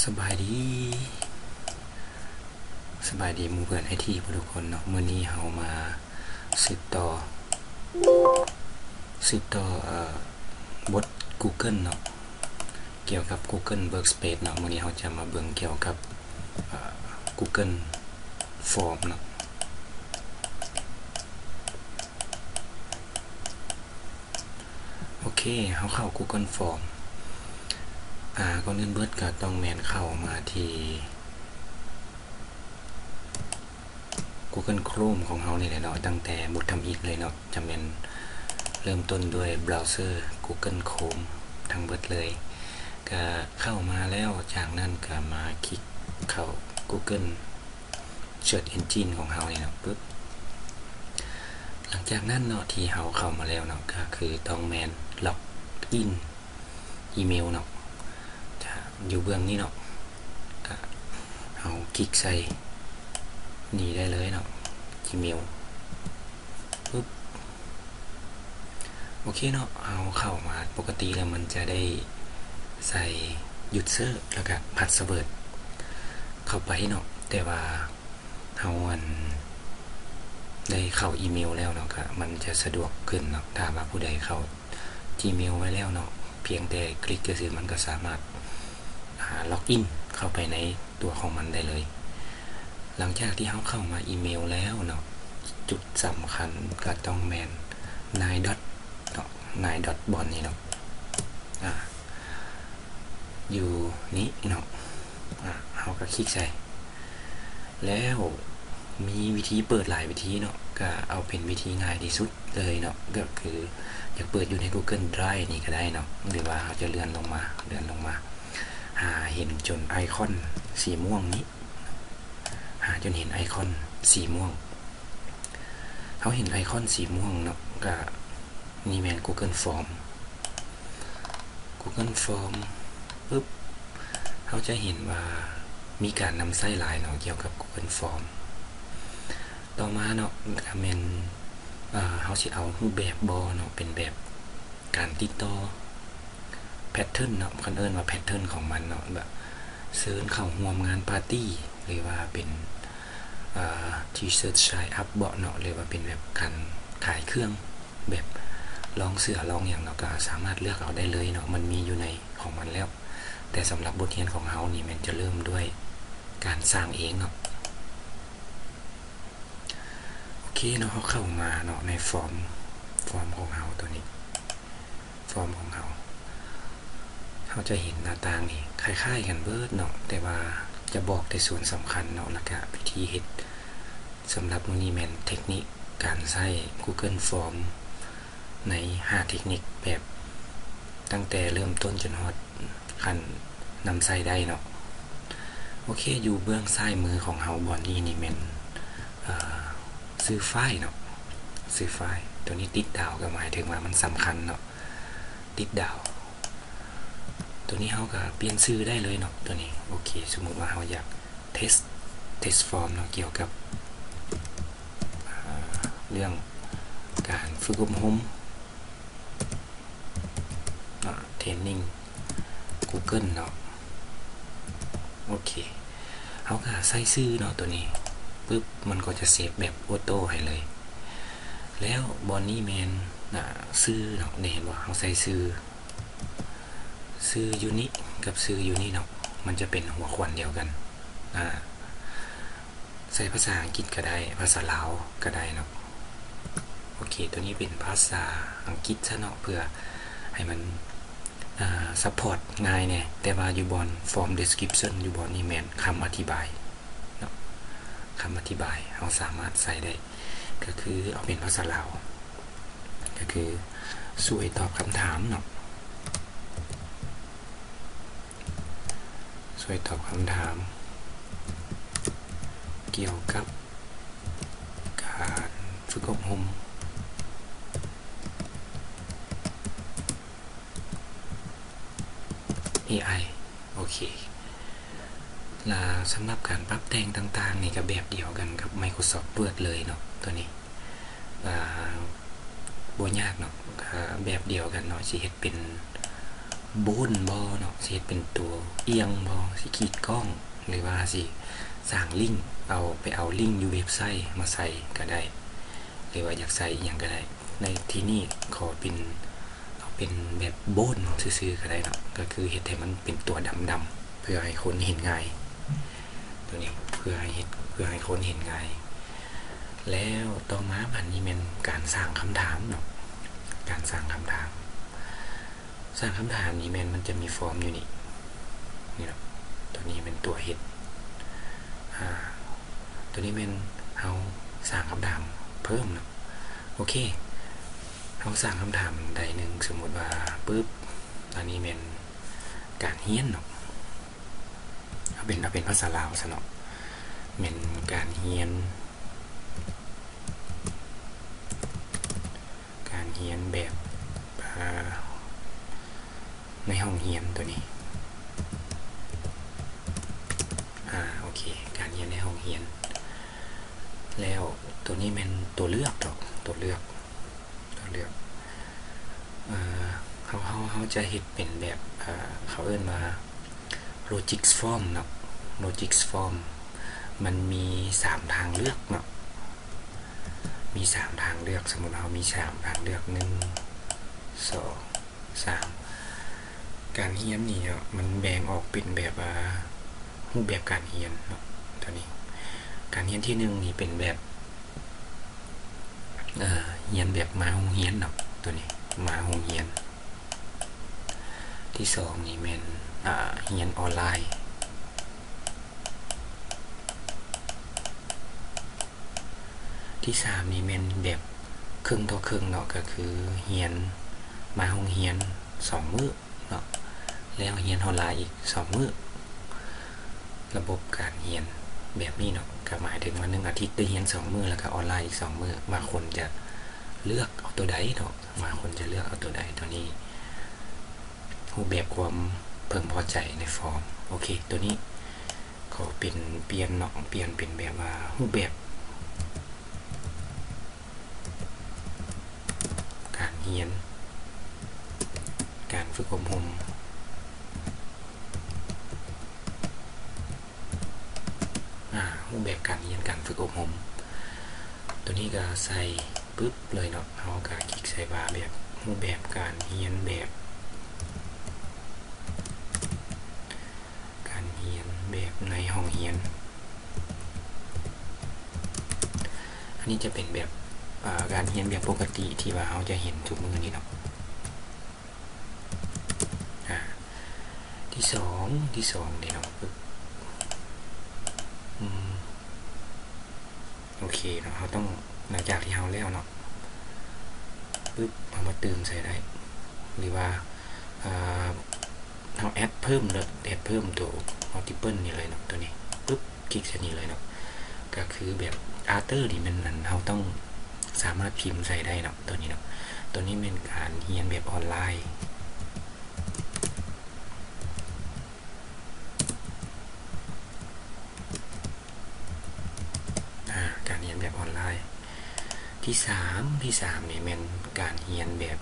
ສະບາຍດີ ສະບາຍດີໝູ່ເພື່ອນໄອທີທຸກຄົນເນາະ. ມື້ນີ້ເຮົາມາສືບຕໍ່ ສືບຕໍ່ ເອີ ບົດ Google ເນາະ ກ່ຽວກັບ Google Workspace ເນາະ. ມື້ນີ້ເຮົາຈະມາເບິ່ງກ່ຽວກັບ ເອີ Google Form ເນາະ. ໂອເຄ ເຮົາເຂົ້າ Google Form. ອາ ກ່ອນອື່ນເບີດກໍຕ້ອງແມ່ນເຂົ້າມາທີ່ Google Chrome ຂອງເຮົານີ້ແຫຼະເນາະ, ຕັ້ງແຕ່ບົດທຳອິດເລີຍເນາະ, ຈະແມ່ນເລີ່ມຕົ້ນດ້ວຍ browser Google Chrome ທັງເບິດເລີຍ. ກະເຂົ້າມາແລ້ວ ຈາກນັ້ນກະມາຄລິກເຂົ້າ Google Search Engine ຂອງເຮົານີ້ເນາະ ປຶບ. ຫຼັງຈາກນັ້ນເນາະ ທີ່ເຮົາເຂົ້າມາແລ້ວເນາະ ກະຄືຕ້ອງແມ່ນ login ອີເມວເນາະ ຈະຢູ່ເບື້ອງນີ້ເນາະ. ກະເຮົາຄລິກໃສ່ນີ້ໄດ້ເລີຍເນາະ Gmail ປຶບ. ໂອເຄເນາະ ເຮົາເຂົ້າມາ ປົກກະຕິແລ້ວມັນຈະໄດ້ໃສ່ user ແລ້ວກະ password ເຂົ້າໄປເນາະ, ແຕ່ວ່າ ເຮົາ ອັນ ໄດ້ເຂົ້າອີເມວແລ້ວເນາະ ກະມັນຈະສະດວກຂຶ້ນເນາະ. ຖ້າວ່າຜູ້ໃດເຂົ້າ Gmail ໄວ້ແລ້ວເນາະ ພຽງແຕ່ຄລິກຊື່ໆ ມັນກໍສາມາດ ອາ login ເຂົ້າໄປໃນຕົວຂອງມັນໄດ້ເລີຍ. ຫຼັງຈາກທີ່ເຮົາເຂົ້າມາອີເມວແລ້ວເນາະ ຈຸດສຳຄັນກໍຕ້ອງແມ່ນ nine dot ເນາະ nine dot ບ່ອນນີ້ເນາະ ອາ ຢູ່ນີ້ເນາະ ອາ ເຮົາກໍຄລິກໃສ່ ແລ້ວມີວິທີເປີດຫຼາຍວິທີເນາະ, ກະເອົາເປັນວິທີງ່າຍທີ່ສຸດເລີຍເນາະ ກໍຄືຢາກເປີດຢູ່ໃນ Google Drive ນີ້ກໍໄດ້ເນາະ ຫຼືວ່າເຮົາຈະເລື່ອນລົງມາ ເລື່ອນລົງມາ ຫາເຫັນຈົນໄອຄອນສີມ່ວງນີ້ ຫາຈົນເຫັນໄອຄອນສີມ່ວງ. ເຮົາເຫັນໄອຄອນສີມ່ວງເນາະ ກະນີ້ແມ່ນ Google Form Google Form ປຶບ ເຮົາຈະເຫັນວ່າມີການນຳໃຊ້ຫຼາຍເນາະ ກ່ຽວກັບ Google Form. ຕໍ່ມາເນາະ ກະແມ່ນ ເອີ ເຮົາຊິເອົາຮູບແບບບໍ່ເນາະ ເປັນແບບການຕິດຕໍ່ pattern ເນາະ ເພິ່ນເອີ້ນວ່າ pattern ຂອງມັນເນາະ ແບບເຊີນເຂົ້າຮ່ວມງານປາຕີ້ ຫຼືວ່າເປັນ ເອີ T-shirt sign up ເບາະເນາະ ຫຼືວ່າເປັນແບບການຂາຍເຄື່ອງ ແບບລອງເສື້ອລອງຫຍັງເນາະ ກໍສາມາດເລືອກເອົາໄດ້ເລີຍເນາະ ມັນມີຢູ່ໃນຂອງມັນແລ້ວ. ແຕ່ສຳລັບບົດຮຽນຂອງເຮົານີ້ແມ່ນຈະເລີ່ມດ້ວຍການສ້າງເອງເນາະ. ໂອເຄເນາະ ເຮົາເຂົ້າມາເນາະ ໃນຟອມ ຟອມຂອງເຮົາຕົວນີ້ ຟອມຂອງເຮົາ ເຮົາຈະເຫັນໜ້າຕ່າງນີ້ຄ້າຍໆກັນເບິດເນາະ ແຕ່ວ່າຈະບອກແຕ່ສ່ວນສຳຄັນເນາະ ແລ້ວກະວິທີເຮັດ. ສຳລັບມື້ນີ້ແມ່ນເທັກນິກການໃຊ້ Google Form ໃນຫ້າເທັກນິກ ແບບຕັ້ງແຕ່ເລີ່ມຕົ້ນຈົນຮອດຂັ້ນນຳໃຊ້ໄດ້ເນາະ. ໂອເຄ ຢູ່ເບື້ອງຊ້າຍມືຂອງເຮົາບ່ອນນີ້ນີ້ແມ່ນ ເອີ ຊື່ຟາຍເນາະ ຊື່ຟາຍ ຕົວນີ້ຕິດດາວກໍໝາຍເຖິງວ່າມັນສຳຄັນເນາະ ຕິດດາວ. ຕົວນີ້ເຮົາກໍປ່ຽນຊື່ໄດ້ເລີຍເນາະ ຕົວນີ້. ໂອເຄ ສົມມຸດວ່າເຮົາຢາກ test test form ເນາະ ກ່ຽວກັບ ເອີ ເລື່ອງການຝຶກອົບຮົມ ເນາະ training Google ເນາະ. ໂອເຄ ເຮົາກໍໃສ່ຊື່ເນາະ ຕົວນີ້ ປຶບ ມັນກໍຈະເຊບແບບໂອໂຕ້ໃຫ້ເລີຍ. ແລ້ວບ່ອນນີ້ແມ່ນ ອາ ຊື່ເນາະ ນີ້ເຫັນບໍ່ ເຮົາໃສ່ຊື່ ຊື່ຢູ່ນີ້ກັບຊື່ຢູ່ນີ້ເນາະ ມັນຈະເປັນຫົວຂວັນດຽວກັນ ອາ ໃຊ້ພາສາອັງກິດກໍໄດ້ ພາສາລາວກໍໄດ້ເນາະ. ໂອເຄ ຕົວນີ້ເປັນພາສາອັງກິດຊະເນາະ ເພື່ອໃຫ້ມັນ ອາ ຊັບພອດງ່າຍແດ່. ແຕ່ວ່າຢູ່ບ່ອນ form description ຢູ່ບ່ອນນີ້ແມ່ນຄຳອະທິບາຍເນາະ ຄຳອະທິບາຍເຮົາສາມາດໃສ່ໄດ້ ກໍຄືເອົາເປັນພາສາລາວ ກໍຄືຊ່ວຍຕອບຄຳຖາມເນາະ ຊ່ວຍຕອບຄຳຖາມກ່ຽວກັບການຝຶກອົບຮົມເອໄອ. ໂອເຄ ລະສຳລັບການປັບແຕ່ງຕ່າງໆນີ້ກໍແບບດຽວກັນກັບ Microsoft Word ເລີຍເນາະ ຕົວນີ້ ອາ ບໍ່ຍາກເນາະ ກໍແບບດຽວກັນເນາະ ຊິເຮັດເປັນ ໂບນບໍເນາະ ຊິເຮັດເປັນຕົວອ່ຽງບໍ ຊິຂີດກ້ອງ ຫຼືວ່າຊິສ້າງລິ້ງ ເອົາ ໄປເອົາລິ້ງຢູ່ເວັບໄຊມາໃສ່ກໍໄດ້ ຫຼືວ່າຢາກໃສ່ອີ່ຫຍັງກໍໄດ້. ໃນທີ່ນີ້ຂໍເປັນ ເອົາເປັນແບບໂບນຊື່ໆກໍໄດ້ເນາະ ກໍຄືເຮັດໃຫ້ມັນເປັນຕົວດຳໆ ເພື່ອໃຫ້ຄົນເຫັນງ່າຍ ຕົວນີ້ເພື່ອໃຫ້ເຫັນ ເພື່ອໃຫ້ຄົນເຫັນງ່າຍ. ແລ້ວຕໍ່ມາບັດນີ້ແມ່ນການສ້າງຄຳຖາມເນາະ ການສ້າງຄຳຖາມ ສ້າງຄຳຖາມນີ້ແມ່ນມັນຈະມີຟອມຢູ່ນີ້ ນີ້ເນາະ ຕົວນີ້ແມ່ນຕົວເຮັດ ອາ ຕົວນີ້ແມ່ນເຮົາສ້າງຄຳຖາມເພີ່ມເນາະ. ໂອເຄ ເຮົາສ້າງຄຳຖາມໃດໜຶ່ງ ສົມມຸດວ່າ ປຶບ ອັນນີ້ແມ່ນການຮຽນເນາະ ເອົາເປັນ ເອົາເປັນພາສາລາວຊະເນາະ ແມ່ນການຮຽນ ການຮຽນແບບ ເອີ ໃນຫ້ອງຮຽນຕົວນີ້ ອາ ໂອເຄ ການຮຽນໃນຫ້ອງຮຽນ. ແລ້ວຕົວນີ້ແມ່ນຕົວເລືອກເນາະ ຕົວເລືອກ ຕົວເລືອກ ເອີ ເຮົາ ເຮົາ ເຮົາຈະເຮັດເປັນແບບ ເອີ ເຂົາເອີ້ນວ່າ ໂລຈິກຟອມເນາະ ໂລຈິກຟອມ ມັນມີສາມທາງເລືອກເນາະ ມີສາມທາງເລືອກ ສົມມຸດເຮົາມີສາມທາງເລືອກ ໜຶ່ງ ສອງ ສາມ ການຮຽນນີ້ເນາະ ມັນແບ່ງອອກເປັນແບບວ່າ ຮູບແບບການຮຽນເນາະ ຕົວນີ້ ການຮຽນທີໜຶ່ງນີ້ເປັນແບບ ເອີ ຮຽນແບບມາໂຮງຮຽນເນາະ ຕົວນີ້ ມາໂຮງຮຽນ. ທີສອງນີ້ແມ່ນ ອາ ຮຽນອອນລາຍ. ທີສາມນີ້ແມ່ນແບບເຄິ່ງຕໍ່ເຄິ່ງເນາະ ກໍຄືຮຽນ ມາໂຮງຮຽນສອງມື້ເນາະ ແລ້ວຮຽນອອນລາຍອີກສອງມື້. ລະບົບການຮຽນແບບນີ້ເນາະ ກໍໝາຍເຖິງວ່າໜຶ່ງອາທິດໄດ້ຮຽນສອງມື້ ແລ້ວກໍອອນລາຍອີກສອງມື້. ບາງຄົນຈະເລືອກເອົາຕົວໃດເນາະ ບາງຄົນຈະເລືອກເອົາຕົວໃດ. ຕົວນີ້ຮູບແບບຄວາມເພິ່ງພໍໃຈໃນຟອມ. ໂອເຄ ຕົວນີ້ຂໍເປັນ ປ່ຽນເນາະ ປ່ຽນເປັນແບບວ່າຮູບແບບ ການຮຽນ ການຝຶກອົບຮົມ ອາ ຮູບແບບການຮຽນ ການຝຶກອົບຮົມ. ຕົວນີ້ກໍໃສ່ປຶບເລີຍເນາະ ເຮົາກໍຄລິກໃສ່ວ່າແບບ ຮູບແບບການຮຽນແບບ ການຮຽນແບບໃນຫ້ອງຮຽນ. ອັນນີ້ຈະເປັນແບບ ອາ ການຮຽນແບບປົກກະຕິທີ່ວ່າເຮົາຈະເຫັນທຸກມື້ນີ້ເນາະ. ອາ ທີສອງ ທີສອງເດ້ເນາະ ປຶບ ອືມ ໂອເຄເນາະ ເຮົາຕ້ອງ ຫຼັງຈາກທີ່ເຮົາແລ້ວເນາະ ປຶບ ເຮົາມາຕື່ມໃສ່ໄດ້ ຫຼືວ່າ ເອີ ເຮົາແອັດເພີ່ມເລີຍ ແອັດເພີ່ມຕົວ multiple ນີ້ເລີຍເນາະ ຕົວນີ້ ປຶບ ຄລິກໃສ່ນີ້ເລີຍເນາະ. ກໍຄືແບບ after ນີ້ແມ່ນ ອັນ ເຮົາຕ້ອງສາມາດພິມໃສ່ໄດ້ເນາະ ຕົວນີ້ເນາະ. ຕົວນີ້ແມ່ນການຮຽນແບບອອນລາຍ ອາ ການຮຽນແບບອອນລາຍ. ທີສາມ ທີສາມນີ້ແມ່ນການຮຽນແບບ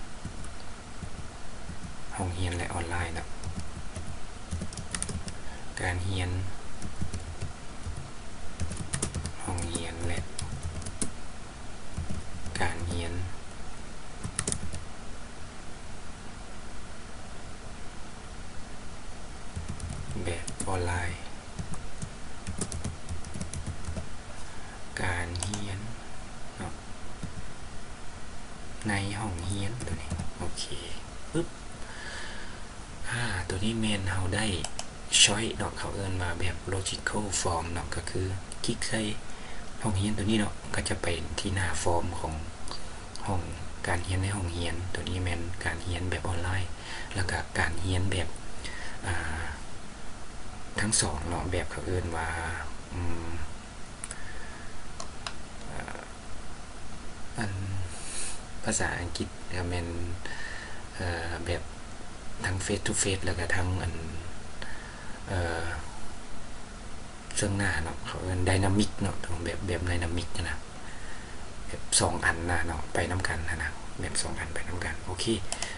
ຫ້ອງຮຽນ ແລະ ອອນລາຍເນາະ ການຮຽນຫ້ອງຮຽນ ແລະ ການຮຽນແບບອອນລາຍ ການຮຽນເນາະ ໃນຫ້ອງຮຽນ ຕົວນີ້ ໂອເຄ ປຶບ ອາ ຕົວນີ້ແມ່ນເຮົາໄດ້ choice ເນາະ ເຂົາເອີ້ນວ່າແບບ logical form ເນາະ ກໍຄືຄລິກໃສ່ຫ້ອງຮຽນຕົວນີ້ເນາະ ກໍຈະໄປທີ່ໜ້າຟອມຂອງຫ້ອງການຮຽນໃນຫ້ອງຮຽນ. ຕົວນີ້ແມ່ນການຮຽນແບບອອນລາຍ ແລ້ວກໍການຮຽນແບບ ອາ ທັງສອງເນາະ ແບບເຂົາເອີ້ນວ່າ ອືມ ເອີ ອັນ ພາສາອັງກິດກໍແມ່ນ ເອີ ແບບທັງ face to face ແລ້ວກໍທັງ ອັນ ເອີ ເຊິ່ງໜ້າເນາະ ເຂົາເອີ້ນ dynamic ເນາະ ຕ້ອງແບບ ແບບ dynamic ຫັ້ນນະ ແບບສອງອັນນະເນາະ ໄປນຳກັນຫັ້ນນະ ແບບສອງອັນໄປນຳກັນ. ໂອເຄ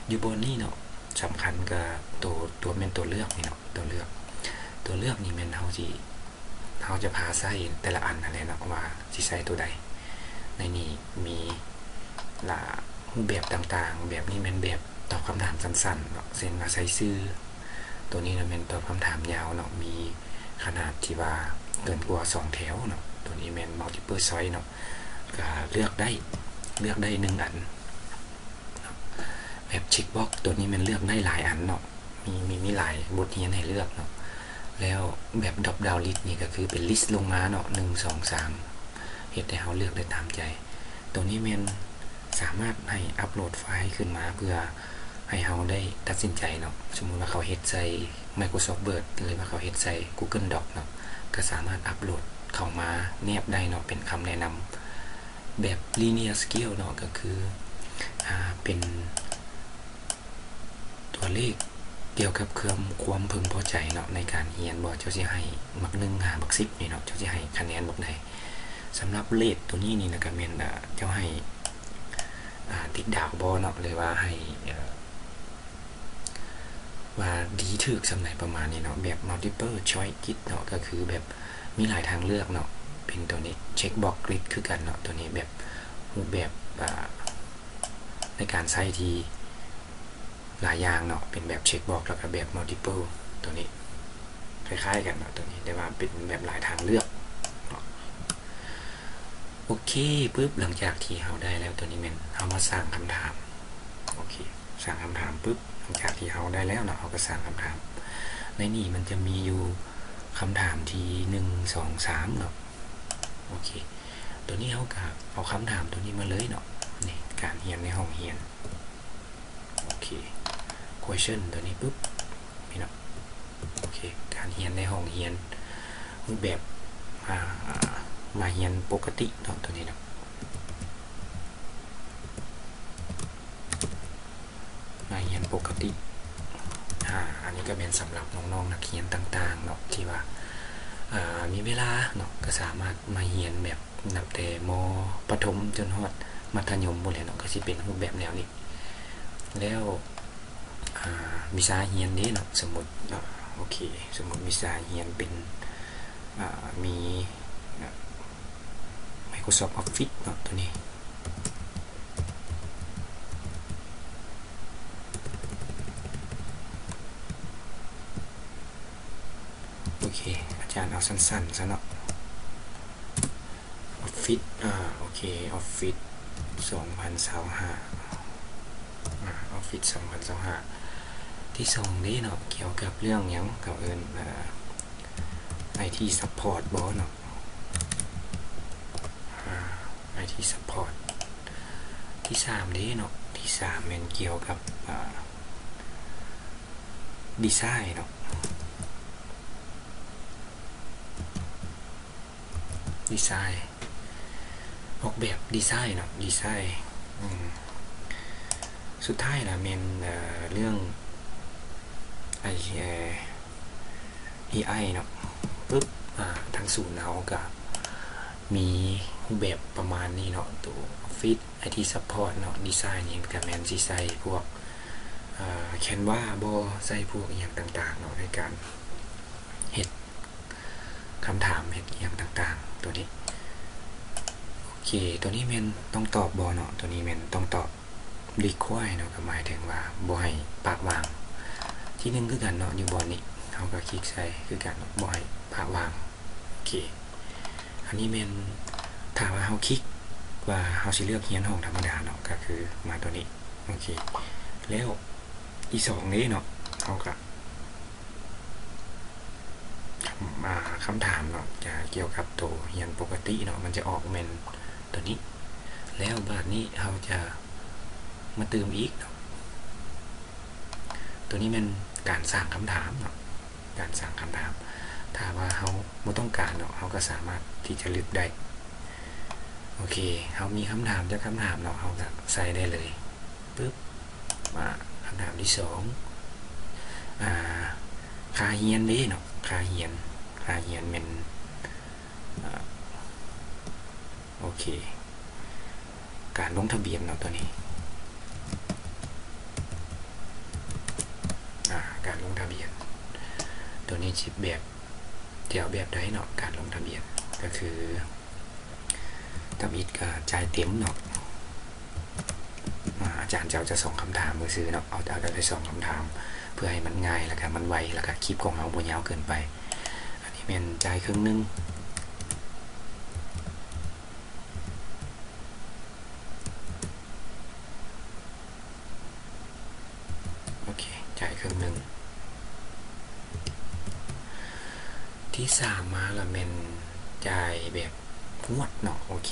ຢູ່ບ່ອນນີ້ເນາະ ສຳຄັນກໍໂຕ ຕົວ ແມ່ນຕົວເລືອກນີ້ເນາະ ຕົວເລືອກ ຕົວເລືອກນີ້ແມ່ນເຮົາຊິ ເຮົາຈະພາໃຊ້ແຕ່ລະອັນຫັ້ນແຫຼະເນາະ ວ່າຊິໃຊ້ຕົວໃດ. ໃນນີ້ມີ ລະ ຮູບແບບຕ່າງໆ ແບບນີ້ແມ່ນແບບຕອບຄຳຖາມສັ້ນໆເນາະ ເຊັ່ນວ່າໃສ່ຊື່. ຕົວນີ້ລະແມ່ນຕອບຄຳຖາມຍາວເນາະ ມີຂະໜາດທີ່ວ່າເກີນກວ່າສອງແຖວເນາະ. ຕົວນີ້ແມ່ນ multiple choice ເນາະ ກະເລືອກໄດ້ ເລືອກໄດ້ໜຶ່ງອັນເນາະ. ແບບ checkbox ຕົວນີ້ແມ່ນເລືອກໄດ້ຫຼາຍອັນເນາະ ມີ ມີ ມີຫຼາຍບົດຮຽນໃຫ້ເລືອກເນາະ. ແລ້ວແບບ drop down list ນີ້ກະຄືເປັນ list ລົງມາເນາະ ໜຶ່ງ ສອງ ສາມ ເຮັດໃຫ້ເຮົາເລືອກໄດ້ຕາມໃຈ. ຕົວນີ້ແມ່ນສາມາດໃຫ້ອັບໂຫຼດໄຟລ໌ຂຶ້ນມາ ເພື່ອໃຫ້ເຮົາໄດ້ຕັດສິນໃຈເນາະ. ສົມມຸດວ່າເຂົາເຮັດໃສ່ Microsoft Word ຫຼືວ່າເຂົາເຮັດໃສ່ Google Doc ເນາະ ກະສາມາດອັບໂຫຼດເຂົ້າມາແນບໄດ້ເນາະ ເປັນຄຳແນະນຳ. ແບບ linear skill ເນາະ ກະຄື ອາ ເປັນ ຕົວເລກກ່ຽວກັບເຄື່ອງ ຄວາມເພິ່ງພໍໃຈເນາະ ໃນການຮຽນ ບໍ່ ເຈົ້າຊິໃຫ້ບັກໜຶ່ງຫາບັກສິບນີ້ເນາະ ເຈົ້າຊິໃຫ້ຄະແນນບັກໃດ. ສຳລັບເຣດຕົວນີ້ນີ້ນະ ກະແມ່ນ ເຈົ້າໃຫ້ ອາ ຕິດດາວບໍ່ເນາະ ຫຼືວ່າໃຫ້ ເອີ ວ່າດີຖືກສ່ຳໃດປະມານນີ້ເນາະ. ແບບ multiple choice quiz ເນາະ ກະຄືແບບມີຫຼາຍທາງເລືອກເນາະ ເປັນຕົວນີ້ checkbox quiz ຄືກັນເນາະ. ຕົວນີ້ແບບ ຮູບແບບ ອາ ໃນການໃຊ້ທີ່ຫຼາຍຢ່າງເນາະ ເປັນແບບ checkbox ແລ້ວກະແບບ multiple ຕົວນີ້ຄ້າຍໆກັນເນາະ ຕົວນີ້ ແຕ່ວ່າເປັນແບບຫຼາຍທາງເລືອກເນາະ. ໂອເຄ ປຶບ ຫຼັງຈາກທີ່ເຮົາໄດ້ແລ້ວ ຕົວນີ້ແມ່ນເຮົາມາສ້າງຄຳຖາມ. ໂອເຄ ສ້າງຄຳຖາມປຶບ ຫຼັງຈາກທີ່ເຮົາໄດ້ແລ້ວເນາະ ເຮົາກະສ້າງຄຳຖາມ. ໃນນີ້ມັນຈະມີຢູ່ຄຳຖາມທີ ໜຶ່ງ ສອງ ສາມ ເນາະ. ໂອເຄ ຕົວນີ້ເຮົາກະເອົາຄຳຖາມຕົວນີ້ມາເລີຍເນາະ ນີ້ ການຮຽນໃນຫ້ອງຮຽນ. ໂອເຄ question ຕົວນີ້ປຶບ ນີ້ເນາະ. ໂອເຄ ການຮຽນໃນຫ້ອງຮຽນ ຮູບແບບ ອາ ມາຮຽນປົກກະຕິເນາະ ຕົວນີ້ເນາະ ມາຮຽນປົກກະຕິ. ອາ ອັນນີ້ກະແມ່ນສຳລັບນ້ອງໆນັກຮຽນຕ່າງໆເນາະ ທີ່ວ່າ ອາ ມີເວລາເນາະ ກະສາມາດມາຮຽນແບບ ນັບແຕ່ ມ.ປະຖົມ ຈົນຮອດມັດທະຍົມພຸ້ນແຫຼະເນາະ ກະຊິເປັນຮູບແບບແນວນີ້. ແລ້ວ ອາ ວິຊາຮຽນເດ້ເນາະ ສົມມຸດ ອາ ໂອເຄ ສົມມຸດວິຊາຮຽນເປັນ ອາ ມີ Microsoft Office ເນາະ ຕົວນີ້. ໂອເຄ ອາຈານເອົາສັ້ນໆຊະເນາະ Office ອາ ໂອເຄ Office ສອງພັນຊາວຫ້າ ອາ Office ສອງພັນຊາວຫ້າ. ທີສອງເດ້ເນາະ ກ່ຽວກັບເລື່ອງຫຍັງ ເຂົາເອີ້ນ ອາ ໄອທີ support ບໍ່ເນາະ ອາ ໄອທີ support. ທີສາມເດ້ເນາະ ທີສາມແມ່ນກ່ຽວກັບ ອາ ດີໄຊເນາະ ດີໄຊ ອອກແບບດີໄຊເນາະ ດີໄຊ. ອືມ ສຸດທ້າຍລະແມ່ນ ເອີ ເລື່ອງ ໄອ ເອີ ເອໄອເນາະ ປຶບ ອາ ທາງສູນເຮົາກະມີຮູບແບບປະມານນີ້ເນາະ ໂຕ Office ໄອທີ support ເນາະ ດີໄຊນີ້ກະແມ່ນຊິໃຊ້ພວກ ອາ Canva ບໍ່ ໃຊ້ພວກອີ່ຫຍັງຕ່າງໆເນາະ ໃນການເຮັດຄຳຖາມ ເຮັດອີ່ຫຍັງຕ່າງໆ ໂຕນີ້. ໂອເຄ ໂຕນີ້ແມ່ນຕ້ອງຕອບບໍ່ເນາະ ໂຕນີ້ແມ່ນຕ້ອງຕອບ require ເນາະ ກະໝາຍເຖິງວ່າບໍ່ໃຫ້ປະຫວ່າງ. ທີໜຶ່ງຄືກັນເນາະ ຢູ່ບ່ອນນີ້ ເຮົາກະຄລິກໃສ່ຄືກັນເນາະ ບໍ່ໃຫ້ປະຫວ່າງ. ໂອເຄ ອັນນີ້ແມ່ນ ຖ້າວ່າເຮົາຄລິກວ່າເຮົາຊິເລືອກຮຽນຫ້ອງທຳມະດາເນາະ ກະຄືມາໂຕນີ້. ໂອເຄ ແລ້ວທີສອງເດ້ເນາະ ເຮົາກະ ອາ ຄຳຖາມເນາະ ຈະກ່ຽວກັບໂຕຮຽນປົກກະຕິເນາະ ມັນຈະອອກແມ່ນໂຕນີ້. ແລ້ວບາດນີ້ເຮົາຈະມາຕື່ມອີກເນາະ ໂຕນີ້ແມ່ນການສ້າງຄຳຖາມເນາະ ການສ້າງຄຳຖາມ. ຖ້າວ່າເຮົາບໍ່ຕ້ອງການເນາະ ເຮົາກະສາມາດທີ່ຈະລຶບໄດ້. ໂອເຄ ເຮົາມີຄຳຖາມຈັກຄຳຖາມເນາະ ເຮົາກະໃສ່ໄດ້ເລີຍ. ປຶບ ມາຄຳຖາມທີສອງ ອາ ຄ່າຮຽນເດ້ເນາະ ຄ່າຮຽນ ຄ່າຮຽນແມ່ນ ອາ ໂອເຄ ການລົງທະບຽນເນາະ ໂຕນີ້. ການລົງທະບຽນ ໂຕນີ້ຊິແບບ ຈະເອົາແບບໃດເນາະ ການລົງທະບຽນ ກໍຄື ທຳອິດກໍຈ່າຍເຕັມເນາະ. ອາ ອາຈານຈະເອົາແຕ່ສອງຄຳຖາມຊື່ໆເນາະ ເອົາ ເອົາແຕ່ສອງຄຳຖາມ ເພື່ອໃຫ້ມັນງ່າຍ ແລ້ວກໍມັນໄວ ແລ້ວກໍຄລິບຂອງເຮົາບໍ່ຍາວເກີນໄປ. ອັນນີ້ແມ່ນຈ່າຍເຄິ່ງໜຶ່ງ. ໂອເຄ ຈ່າຍເຄິ່ງໜຶ່ງ. ທີສາມມາລະແມ່ນຈ່າຍແບບງວດເນາະ. ໂອເຄ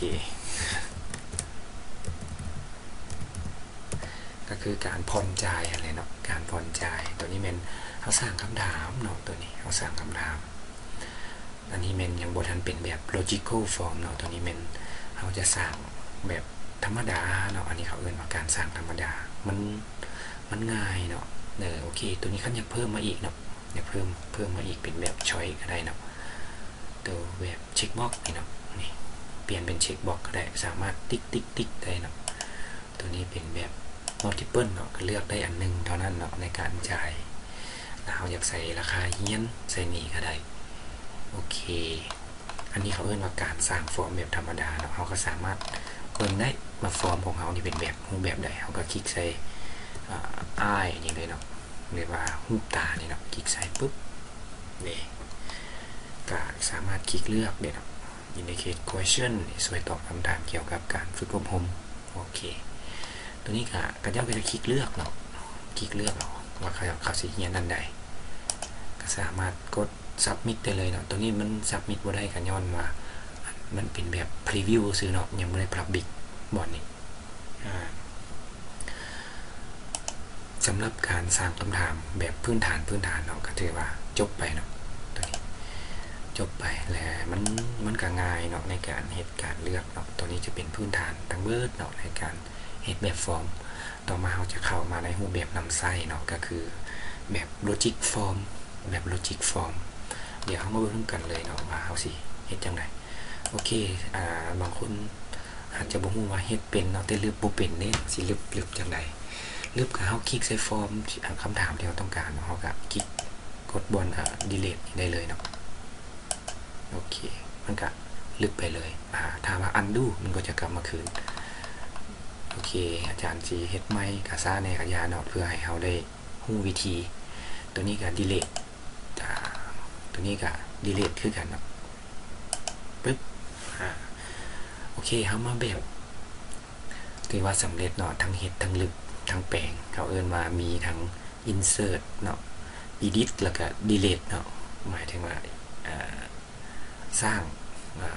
ກໍຄືການຜ່ອນຈ່າຍຫັ້ນແຫຼະເນາະ ການຜ່ອນຈ່າຍ. ໂຕນີ້ແມ່ນເຮົາສ້າງຄຳຖາມເນາະ ໂຕນີ້ເຮົາສ້າງຄຳຖາມ. ອັນນີ້ແມ່ນຍັງບໍ່ທັນເປັນແບບ logical form ເນາະ ໂຕນີ້ແມ່ນເຮົາຈະສ້າງແບບທຳມະດາເນາະ. ອັນນີ້ເຂົາເອີ້ນວ່າການສ້າງທຳມະດາ ມັນ ມັນງ່າຍເນາະ. ເອີ ໂອເຄ ໂຕນີ້ຄັນຢາກເພີ່ມມາອີກເນາະ ຢາກເພີ່ມ ເພີ່ມມາອີກເປັນແບບ choice ກໍໄດ້ເນາະ ໂຕແບບ checkbox ນີ້ເນາະ ນີ້ ປ່ຽນເປັນ checkbox ກໍໄດ້ ສາມາດຕິກໆໆໄດ້ເນາະ. ໂຕນີ້ເປັນແບບ multiple ເນາະ ກໍເລືອກໄດ້ອັນໜຶ່ງເທົ່ານັ້ນເນາະໃນການຈ່າຍ ແລ້ວເຮົາຢາກໃສ່ລາຄາຮຽນໃສ່ນີ້ກໍໄດ້. ໂອເຄ ອັນນີ້ເຂົາເອີ້ນວ່າການສ້າງຟອມແບບທຳມະດາເນາະ ເຮົາກໍສາມາດເບິ່ງໄດ້ວ່າຟອມຂອງເຮົານີ້ເປັນແບບ ຮູບແບບໃດ. ເຮົາກໍຄລິກໃສ່ ອາ eye ນີ້ເລີຍເນາະ ຫຼືວ່າຮູບຕານີ້ເນາະ ຄລິກໃສ່ປຶບ ນີ້ ກໍສາມາດຄລິກເລືອກໄດ້ເນາະ indicate question ນີ້ ຊ່ວຍຕອບຄຳຖາມກ່ຽວກັບການຝຶກອົບຮົມ. ໂອເຄ ໂຕນີ້ກໍ ເຂົາເຈົ້າກໍຈະຄລິກເລືອກເນາະ ຄລິກເລືອກເອົາວ່າເຂົາ ເຂົາຊິຮຽນອັນໃດ ກໍສາມາດກົດ submit ໄດ້ເລີຍເນາະ. ໂຕນີ້ມັນ submit ບໍ່ໄດ້ ກໍຍ້ອນວ່າມັນເປັນແບບ preview ຊື່ເນາະ ຍັງບໍ່ໄດ້ public ບ່ອນນີ້. ອາ ສຳລັບການສ້າງຄຳຖາມແບບພື້ນຖານ ພື້ນຖານເນາະ ກໍຖືວ່າຈົບໄປເນາະ ໂຕນີ້ຈົບໄປ ແລະ ມັນ ມັນກໍງ່າຍເນາະໃນການເຮັດການເລືອກເນາະ. ໂຕນີ້ຈະເປັນພື້ນຖານທັງເບິດເນາະໃນການເຮັດແບບຟອມ. ຕໍ່ມາເຮົາຈະເຂົ້າມາໃນຮູບແບບນຳໃຊ້ເນາະ ກໍຄືແບບ logic form ແບບ logic form. ດຽວເຮົາມາເບິ່ງນຳກັນເລີຍເນາະວ່າເຮົາຊິເຮັດຈັ່ງໃດ. ໂອເຄ ອາ ບາງຄົນ ອາດຈະບໍ່ຮູ້ວ່າເຮັດເປັນເນາະ ແຕ່ລຶບບໍ່ເປັນເດ້ ຊິລຶບ ລຶບຈັ່ງໃດ? ລຶບກໍເຮົາຄລິກໃສ່ຟອມ ອາ ຄຳຖາມທີ່ເຮົາຕ້ອງການເນາະ ເຮົາກໍຄລິກກົດບ່ອນ ອາ delete ນີ້ໄດ້ເລີຍເນາະ. ໂອເຄ ມັນກໍລຶບໄປເລີຍ. ອາ ຖ້າວ່າ undo ມັນກໍຈະກັບມາຄືນ. ໂອເຄ ອາຈານຊິເຮັດໃໝ່ ກໍຊ້າແດ່ກໍຢ່າເນາະ ເພື່ອໃຫ້ເຮົາໄດ້ຮູ້ວິທີ. ໂຕນີ້ກໍ delete ອາ ໂຕນີ້ກໍ delete ຄືກັນເນາະ ປຶບ ອາ ໂອເຄ ເຮົາມາແບບ ຖືວ່າສຳເລັດເນາະ ທັງເຮັດ ທັງລຶບ ທັງແປງ ເຂົາເອີ້ນວ່າມີທັງ insert ເນາະ edit ແລ້ວກໍ delete ເນາະ ໝາຍເຖິງວ່າ ເອີ ສ້າງ ອາ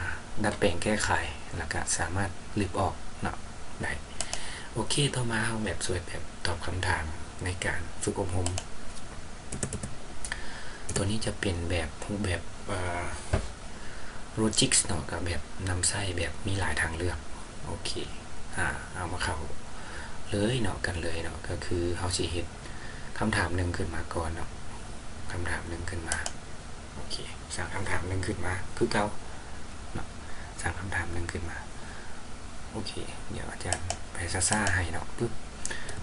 ດັດແປງແກ້ໄຂ ແລ້ວກໍສາມາດລຶບອອກເນາະ ໄດ້. ໂອເຄ ຕໍ່ມາເຮົາແບບຊ່ວຍແບບຕອບຄຳຖາມໃນການຝຶກອົບຮົມ. ໂຕນີ້ຈະເປັນແບບ ຮູບແບບ ເອີ logic ເນາະ ກໍແບບນຳໃຊ້ແບບມີຫຼາຍທາງເລືອກ. ໂອເຄ ອາ ເອົາມາເຂົ້າເລີຍເນາະ ກັນເລີຍເນາະ ກໍຄືເຮົາຊິເຮັດຄຳຖາມໜຶ່ງຂຶ້ນມາກ່ອນເນາະ ຄຳຖາມໜຶ່ງຂຶ້ນມາ. ໂອເຄ ສ້າງຄຳຖາມໜຶ່ງຂຶ້ນມາຄືເກົ່າເນາະ ສ້າງຄຳຖາມໜຶ່ງຂຶ້ນມາ. ໂອເຄ ດຽວອາຈານໄປຊ້າໆໃຫ້ເນາະ ປຶບ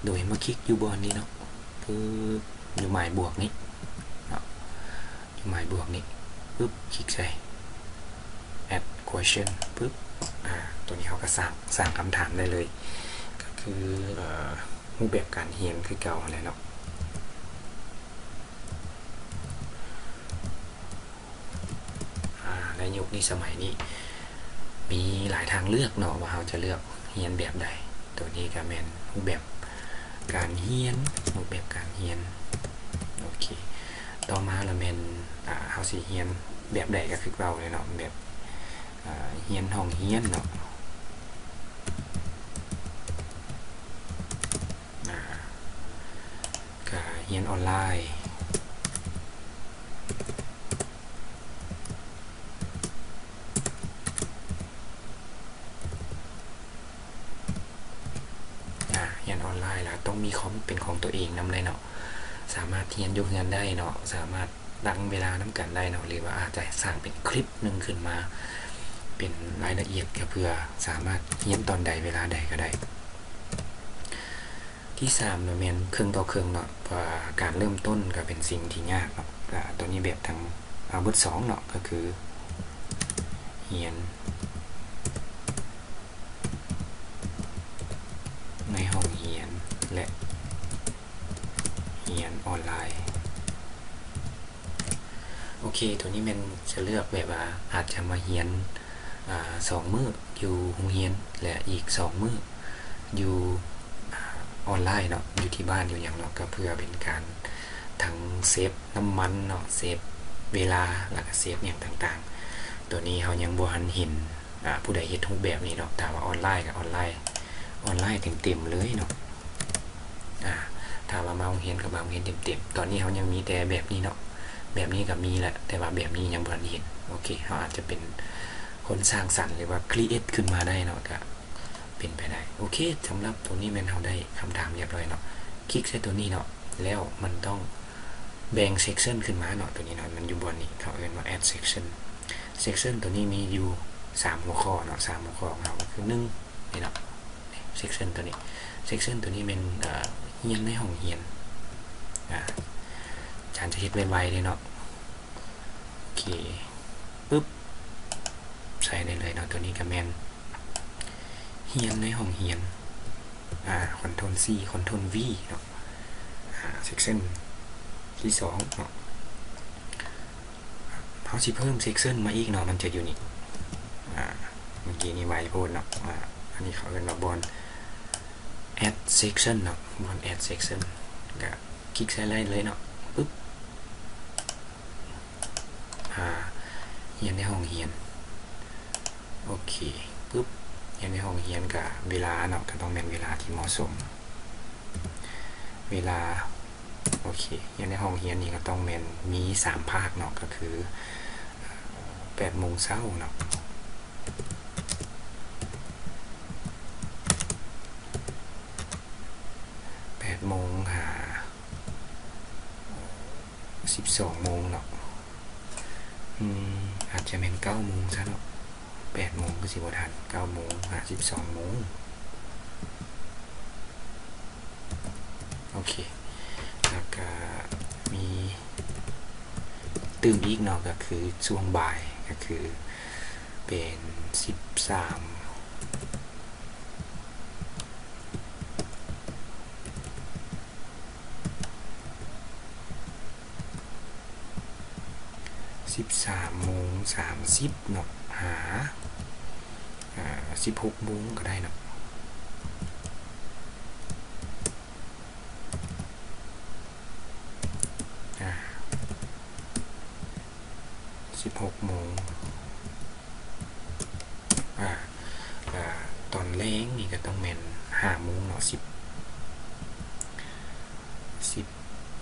ໂດຍມາຄລິກຢູ່ບ່ອນນີ້ເນາະ ປຶບ ຢູ່ໝາຍບວກນີ້ເນາະ ຢູ່ໝາຍບວກນີ້ ປຶບ ຄລິກໃສ່ add question ປຶບ ອາ ໂຕນີ້ເຮົາກໍສ້າງ ສ້າງຄຳຖາມໄດ້ເລີຍ ກໍຄື ເອີ ຮູບແບບການຮຽນຄືເກົ່າຫັ້ນແຫຼະເນາະ. ອາ ໃນຍຸກນີ້ສະໄໝນີ້ ມີຫຼາຍທາງເລືອກເນາະ ວ່າເຮົາຈະເລືອກຮຽນແບບໃດ. ໂຕນີ້ກໍແມ່ນຮູບແບບການຮຽນ ຮູບແບບການຮຽນ. ໂອເຄ ຕໍ່ມາລະແມ່ນ ອາ ເຮົາຊິຮຽນແບບໃດກໍຄືເກົ່າເລີຍເນາະ ແບບ ອາ ຮຽນຫ້ອງຮຽນເນາະ ອາ ກະຮຽນອອນລາຍ. ອາ ຮຽນອອນລາຍລະຕ້ອງມີຄອມເປັນຂອງຕົວເອງນຳໄດ້ເນາະ ສາມາດຮຽນຢູ່ເຮືອນໄດ້ເນາະ ສາມາດຕັ້ງເວລານຳກັນໄດ້ເນາະ ຫຼືວ່າອາດຈະສ້າງເປັນຄລິບໜຶ່ງຂຶ້ນມາ ເປັນລາຍລະອຽດ ກໍເພື່ອສາມາດຮຽນຕອນໃດເວລາໃດກໍໄດ້. ໂອເຄ ທີສາມເນາະ ແມ່ນເຄິ່ງຕໍ່ເຄິ່ງເນາະ ເພາະວ່າການເລີ່ມຕົ້ນກໍເປັນສິ່ງທີ່ຍາກເນາະ. ອາ ຕົວນີ້ແບບທາງ ອາ ບົດສອງເນາະ ກໍຄືຮຽນໃນຫ້ອງຮຽນ ແລະ ຮຽນອອນລາຍ. ໂອເຄ ຕົວນີ້ແມ່ນຈະເລືອກແບບວ່າອາດຈະມາຮຽນ ອາ ສອງມື້ຢູ່ໂຮງຮຽນ ແລະ ອີກສອງມື້ຢູ່ ອາ ອອນລາຍເນາະ ຢູ່ທີ່ບ້ານຢູ່ຫຍັງເນາະ ກໍເພື່ອເປັນການທັງເຊບນ້ຳມັນເນາະ ເຊບເວລາ ແລ້ວກໍເຊບຫຍັງຕ່າງໆ. ຕົວນີ້ເຮົາຍັງບໍ່ທັນເຫັນ ອາ ຜູ້ໃດເຮັດຮູບແບບນີ້ເນາະ. ຖ້າວ່າອອນລາຍກໍອອນລາຍ ອອນລາຍເຕັມໆເລີຍເນາະ. ອາ ຖ້າວ່າມາໂຮງຮຽນກໍມາໂຮງຮຽນເຕັມໆ. ຕອນນີ້ເຮົາຍັງມີແຕ່ແບບນີ້ເນາະ ແບບນີ້ກໍມີແຫຼະ ແຕ່ວ່າແບບນີ້ຍັງບໍ່ທັນເຫັນ. ໂອເຄ ເຮົາອາດຈະເປັນຄົນສ້າງສັນ ຫຼືວ່າ create ຂຶ້ນມາໄດ້ເນາະ ກໍເປັນໄປໄດ້. ໂອເຄ ສຳລັບຕົວນີ້ແມ່ນເຮົາໄດ້ຄຳຖາມຮຽບຮ້ອຍເນາະ. ຄລິກໃສ່ຕົວນີ້ເນາະ ແລ້ວມັນຕ້ອງແບ່ງ section ຂຶ້ນມາເນາະ. ຕົວນີ້ເນາະ ມັນຢູ່ບ່ອນນີ້ ເຂົາເອີ້ນວ່າ add section. section ຕົວນີ້ມີຢູ່ສາມຫົວຂໍ້ເນາະ ສາມຫົວຂໍ້ຂອງເຮົາກໍຄື ໜຶ່ງ ນີ້ເນາະ section ຕົວນີ້ section ຕົວນີ້ແມ່ນ ເອີ ຮຽນໃນຫ້ອງຮຽນ. ອາ ອາຈານຈະເຮັດໄວໆເດ້ເນາະ. ໂອເຄ ປຶບ ໃສ່ໄດ້ເລີຍເນາະ. ຕົວນີ້ກໍແມ່ນຮຽນໃນຫ້ອງຮຽນ ອາ control C control V ເນາະ. ອາ section ທີສອງເນາະ ເຮົາຊິເພີ່ມ section ມາອີກເນາະ ມັນຈະຢູ່ນີ້. ອາ ເມື່ອກີ້ນີ້ໄວໂພດເນາະ. ອາ ອັນນີ້ເຂົາເອີ້ນວ່າບ່ອນ add section ເນາະ ບ່ອນ add section ກະຄລິກໃສ່ໄດ້ເລີຍເນາະ. ປຶບ ອາ ຮຽນໃນຫ້ອງຮຽນ. ໂອເຄ ປຶບ ຮຽນໃນຫ້ອງຮຽນກະເວລາເນາະ ກະຕ້ອງແມ່ນເວລາທີ່ເໝາະສົມ ເວລາ ໂອເຄ ຮຽນໃນຫ້ອງຮຽນນີ້ກໍຕ້ອງແມ່ນມີສາມພາກເນາະ ກໍຄື ເອີ ແປດໂມງເຊົ້າເນາະ ແປດໂມງຫາສິບສອງໂມງເນາະ. ອືມ ອາດຈະແມ່ນເກົ້າໂມງຊະເນາະ ແປດໂມງຄືຊິບໍ່ທັນ ເກົ້າໂມງຫາສິບສອງໂມງ. ໂອເຄ ແລ້ວກະມີຕື່ມອີກເນາະ ກໍຄືຊ່ວງບ່າຍ ກໍຄືເປັນສິບສາມ ສິບສາມໂມງສາມສິບເນາະ ຫາ ອາ ສິບຫົກໂມງກໍໄດ້ເນາະ. ອາ ສິບຫົກໂມງ ອາ ກະຕອນແລງນີ້ກະຕ້ອງແມ່ນຫ້າໂມງເນາະ ສິບ ສິບ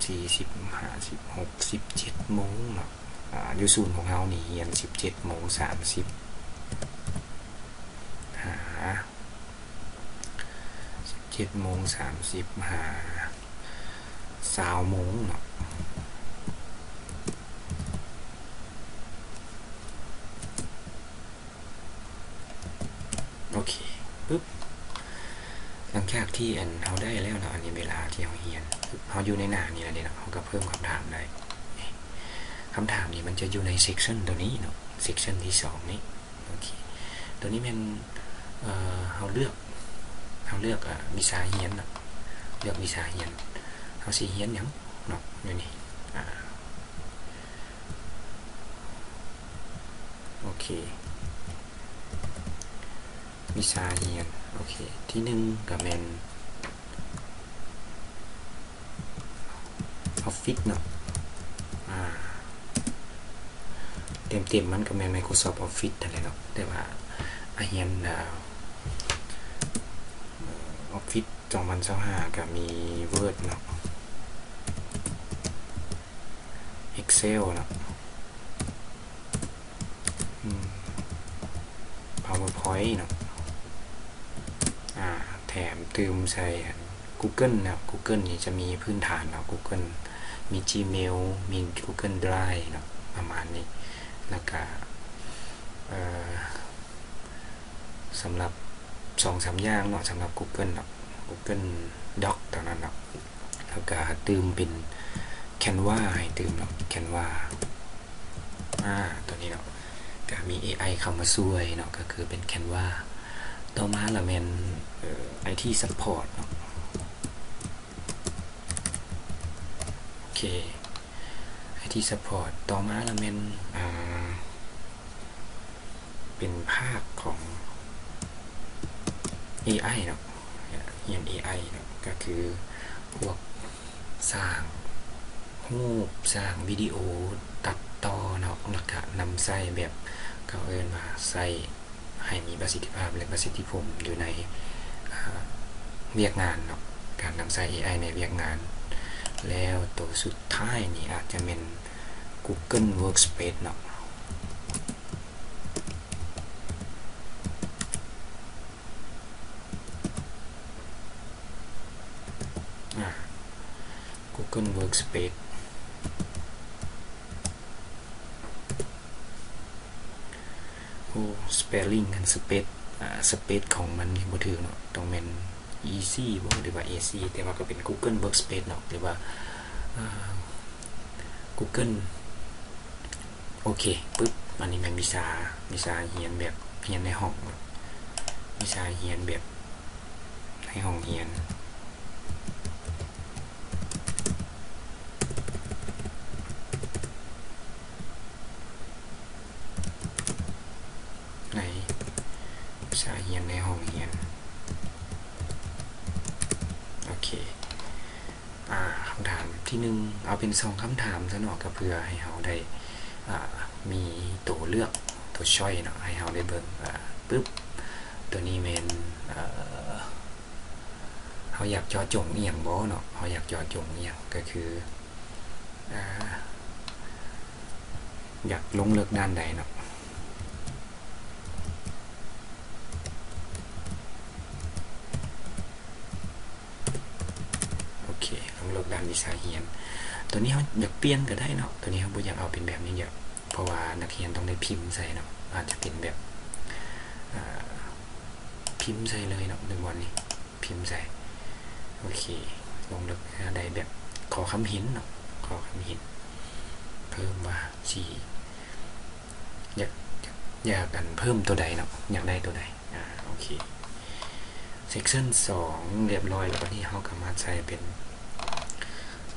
ສີ່ ສິບຫ້າ ສິບຫົກ ສິບເຈັດໂມງເນາະ. ອາ ຢູ່ສູນຂອງເຮົານີ້ຮຽນສິບເຈັດໂມງສາມສິບ ຫາ ສິບເຈັດໂມງສາມສິບ ຫາ ຊາວໂມງເນາະ. ໂອເຄ ປຶບ ຫຼັງຈາກທີ່ອັນເຮົາໄດ້ແລ້ວເນາະ ອັນນີ້ເວລາທີ່ເຮົາຮຽນ ເຮົາຢູ່ໃນໜ້ານີ້ແລ້ວເດເນາະ ເຮົາກໍເພີ່ມຄຳຖາມໄດ້. ຄຳຖາມນີ້ມັນຈະຢູ່ໃນ section ຕົວນີ້ເນາະ section ທີສອງນີ້. ໂອເຄ ຕົວນີ້ແມ່ນ ເອີ ເຮົາເລືອກ ເຮົາເລືອກ ອາ ວິຊາຮຽນເນາະ ເລືອກວິຊາຮຽນ ເຮົາຊິຮຽນຫຍັງເນາະ ຢູ່ນີ້. ອາ ໂອເຄ ວິຊາຮຽນ ໂອເຄ ທີໜຶ່ງກະແມ່ນ Office ເນາະ ອາ ເຕັມໆມັນກະແມ່ນ Microsoft Office ຫັ້ນແຫຼະເນາະ ແຕ່ວ່າອາຮຽນ ອາ Office ສອງພັນຊາວຫ້າກະມີ Word ເນາະ Excel ເນາະ ອືມ PowerPoint ເນາະ ອາ ແຖມຕື່ມໃສ່ອັນ Google ເນາະ Google ນີ້ຈະມີພື້ນຖານເນາະ Google ມີ Gmail ມີ Google Drive ເນາະ ປະມານນີ້ ແລ້ວກະ ເອີ ສຳລັບສອງສາມຢ່າງເນາະ ສຳລັບ Google ເນາະ Google Doc ເທົ່ານັ້ນເນາະ ແລ້ວກະຕື່ມເປັນ Canva ໃຫ້ຕື່ມເນາະ Canva ອາ ຕົວນີ້ເນາະ ກະມີ ເອໄອ ເຂົ້າມາຊ່ວຍເນາະ ກະຄືເປັນ Canva ຕໍ່ມາລະແມ່ນ ເອີ ໄອທີ Support ເນາະ ໂອເຄ ໄອທີ Support ຕໍ່ມາລະແມ່ນ ອ່າ ເປັນພາກຂອງ ເອໄອ ເນາະ ຮຽນ ເອໄອ ເນາະ ກະຄືພວກສ້າງຮູບ ສ້າງວິດີໂອ ຕັດຕໍ່ເນາະ ແລ້ວກະນຳໃຊ້ແບບ ເຂົາເອີ້ນວ່າໃຊ້ ໃຫ້ມີປະສິດທິພາບ ແລະ ປະສິດທິຜົນຢູ່ໃນ ອາ ວຽກງານເນາະ ການນຳໃຊ້ ເອໄອ ໃນວຽກງານ ແລ້ວໂຕສຸດທ້າຍນີ້ອາດຈະແມ່ນ Google Workspace ເນາະ ອາ Google Workspace ໂອ້ spelling ກັນ space ອາ space ຂອງມັນນີ້ບໍ່ຖືກເນາະ ຕ້ອງແມ່ນ E C ບໍ ຫຼືວ່າ A C ແຕ່ວ່າກໍເປັນ Google Workspace ເນາະ ຫຼືວ່າ ອາ Google ໂອເຄ ປຶບ ອັນນີ້ແມ່ນວິຊາ ວິຊາຮຽນແບບຮຽນໃນຫ້ອງເນາະ ວິຊາຮຽນແບບໃນຫ້ອງຮຽນ. ໃນວິຊາຮຽນໃນຫ້ອງຮຽນ ໂອເຄ ອາ ຄຳຖາມທີໜຶ່ງ ເອົາເປັນສອງຄຳຖາມຊະເນາະ ກະເພື່ອໃຫ້ເຮົາໄດ້ ອາ ມີໂຕເລືອກ ໂຕ choice ເນາະ ໃຫ້ເຮົາໄດ້ເບິ່ງ ອາ ປຶບ ໂຕນີ້ແມ່ນ ເອີ ເຮົາຢາກເຈາະຈົງອີ່ຫຍັງບໍເນາະ ເຮົາຢາກເຈາະຈົງອີ່ຫຍັງ ກະຄື ອາ ຢາກລົງເລິກດ້ານໃດເນາະ ໂອເຄ ລົງເລິກດ້ານວິຊາຮຽນ ໂຕນີ້ເຮົາຢາກປ່ຽນກະໄດ້ເນາະ ໂຕນີ້ເຮົາບໍ່ຢາກເອົາເປັນແບບນີ້ ເພາະວ່ານັກຮຽນຕ້ອງໄດ້ພິມໃສ່ເນາະ ອາດຈະເປັນແບບ ອາ ພິມໃສ່ເລີຍເນາະ ຫຼືວ່ານີ້ ພິມໃສ່ ໂອເຄ ລົງເລິກ ອາ ໄດ້ແບບຂໍຄຳເຫັນເນາະ ຂໍຄຳເຫັນເພີ່ມວ່າຊິ ຢາກ ຢາກ ຢາກ ອັນ ເພີ່ມໂຕໃດເນາະ ຢາກໄດ້ໂຕໃດ ອາ ໂອເຄ section ສອງ ລຽບຮ້ອຍແລ້ວ ບາດນີ້ເຮົາກະມາໃສ່ເປັນ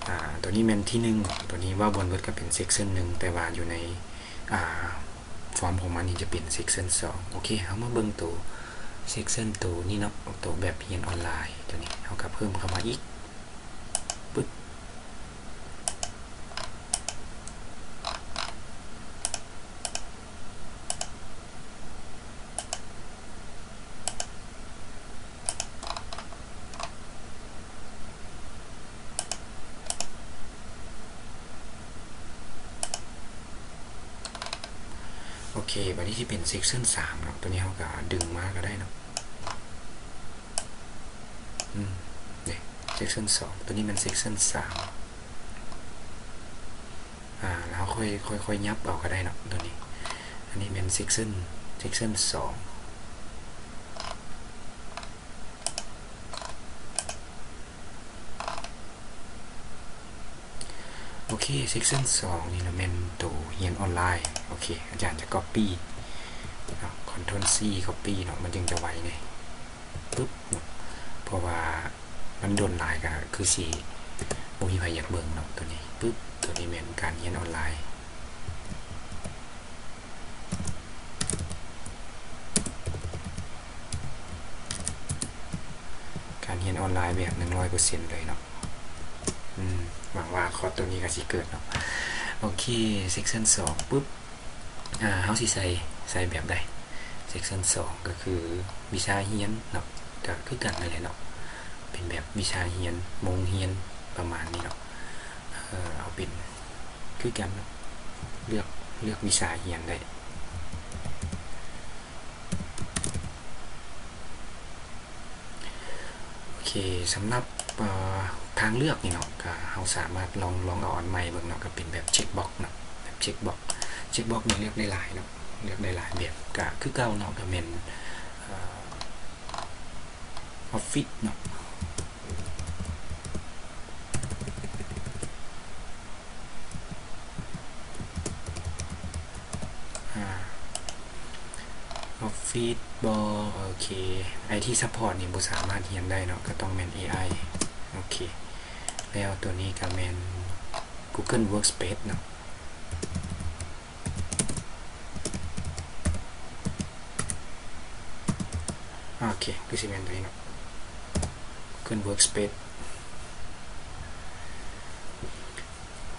ອາ ໂຕນີ້ແມ່ນທີໜຶ່ງ ໂຕນີ້ເວົ້າບ່ອນເບິດກະເປັນ section ໜຶ່ງ ແຕ່ວ່າຢູ່ໃນ ອາ form ຂອງມັນນີ້ຈະເປັນ section ສອງ ໂອເຄ ເຮົາມາເບິ່ງໂຕ section ໂຕນີ້ເນາະ ໂຕແບບຮຽນອອນລາຍ ໂຕນີ້ເຮົາກະເພີ່ມເຂົ້າມາອີກ ປຶບ ໂອເຄ ບາດນີ້ຊິເປັນ section ສາມເນາະ ໂຕນີ້ເຮົາກະດຶງມາກະໄດ້ເນາະ ອືມ ເດ້ section ສອງ ໂຕນີ້ແມ່ນ section ສາມ ອາ ແລ້ວເຮົາຄ່ອຍ ຄ່ອຍ ຄ່ອຍຫຍັບເອົາກະໄດ້ເນາະ ໂຕນີ້ ອັນນີ້ແມ່ນ section section ສອງ ໂອເຄ section ສອງນີ້ລະແມ່ນໂຕຮຽນອອນລາຍ ໂອເຄ ອາຈານຈະ copy ເນາະ control C copy ເນາະ ມັນຈຶ່ງຈະໄວແດ່ ປຶບ ເພາະວ່າມັນດົນຫຼາຍກະຄືຊິບໍ່ມີໃຜຢາກເບິ່ງເນາະ ໂຕນີ້ ປຶບ ໂຕນີ້ແມ່ນການຮຽນອອນລາຍ ການຮຽນອອນລາຍແບບໜຶ່ງຮ້ອຍເປີເຊັນເລີຍເນາະ ອືມ ຫວັງວ່າຄອດໂຕນີ້ກະຊິເກີດເນາະ ໂອເຄ section ສອງ ປຶບ ອາ ເຮົາຊິໃສ່ ໃສ່ແບບໃດ section ສອງ ກະຄືວິຊາຮຽນເນາະ ກະຄືກັນນັ້ນແຫຼະເນາະ ເປັນແບບວິຊາຮຽນ ໂມງຮຽນ ປະມານນີ້ເນາະ ເອີ ເອົາເປັນຄືກັນເນາະ ເລືອກ ເລືອກວິຊາຮຽນໄດ້ ໂອເຄ ສຳລັບ ເອີ ທາງເລືອກນີ້ເນາະ ກະເຮົາສາມາດລອງ ລອງເອົາອັນໃໝ່ເບິ່ງເນາະ ກະເປັນແບບ check box ເນາະ ແບບ check box check box ນີ້ເລືອກໄດ້ຫຼາຍເນາະ ເລືອກໄດ້ຫຼາຍແບບ ກະຄືເກົ່າເນາະ ກະແມ່ນ ເອີ Office ເນາະ ອອບຟິດບໍ່? ໂອເຄ ໄອທີຊັບພອດນີ້ບໍ່ສາມາດຮຽນໄດ້ເນາະ ກໍຕ້ອງແມ່ນເອໄອ. ໂອເຄ ແລ້ວຕົວນີ້ກໍແມ່ນ Google Workspace ເນາະ. ໂອເຄ ຄືຊິແມ່ນຕົວນີ້ເນາະ Google Workspace.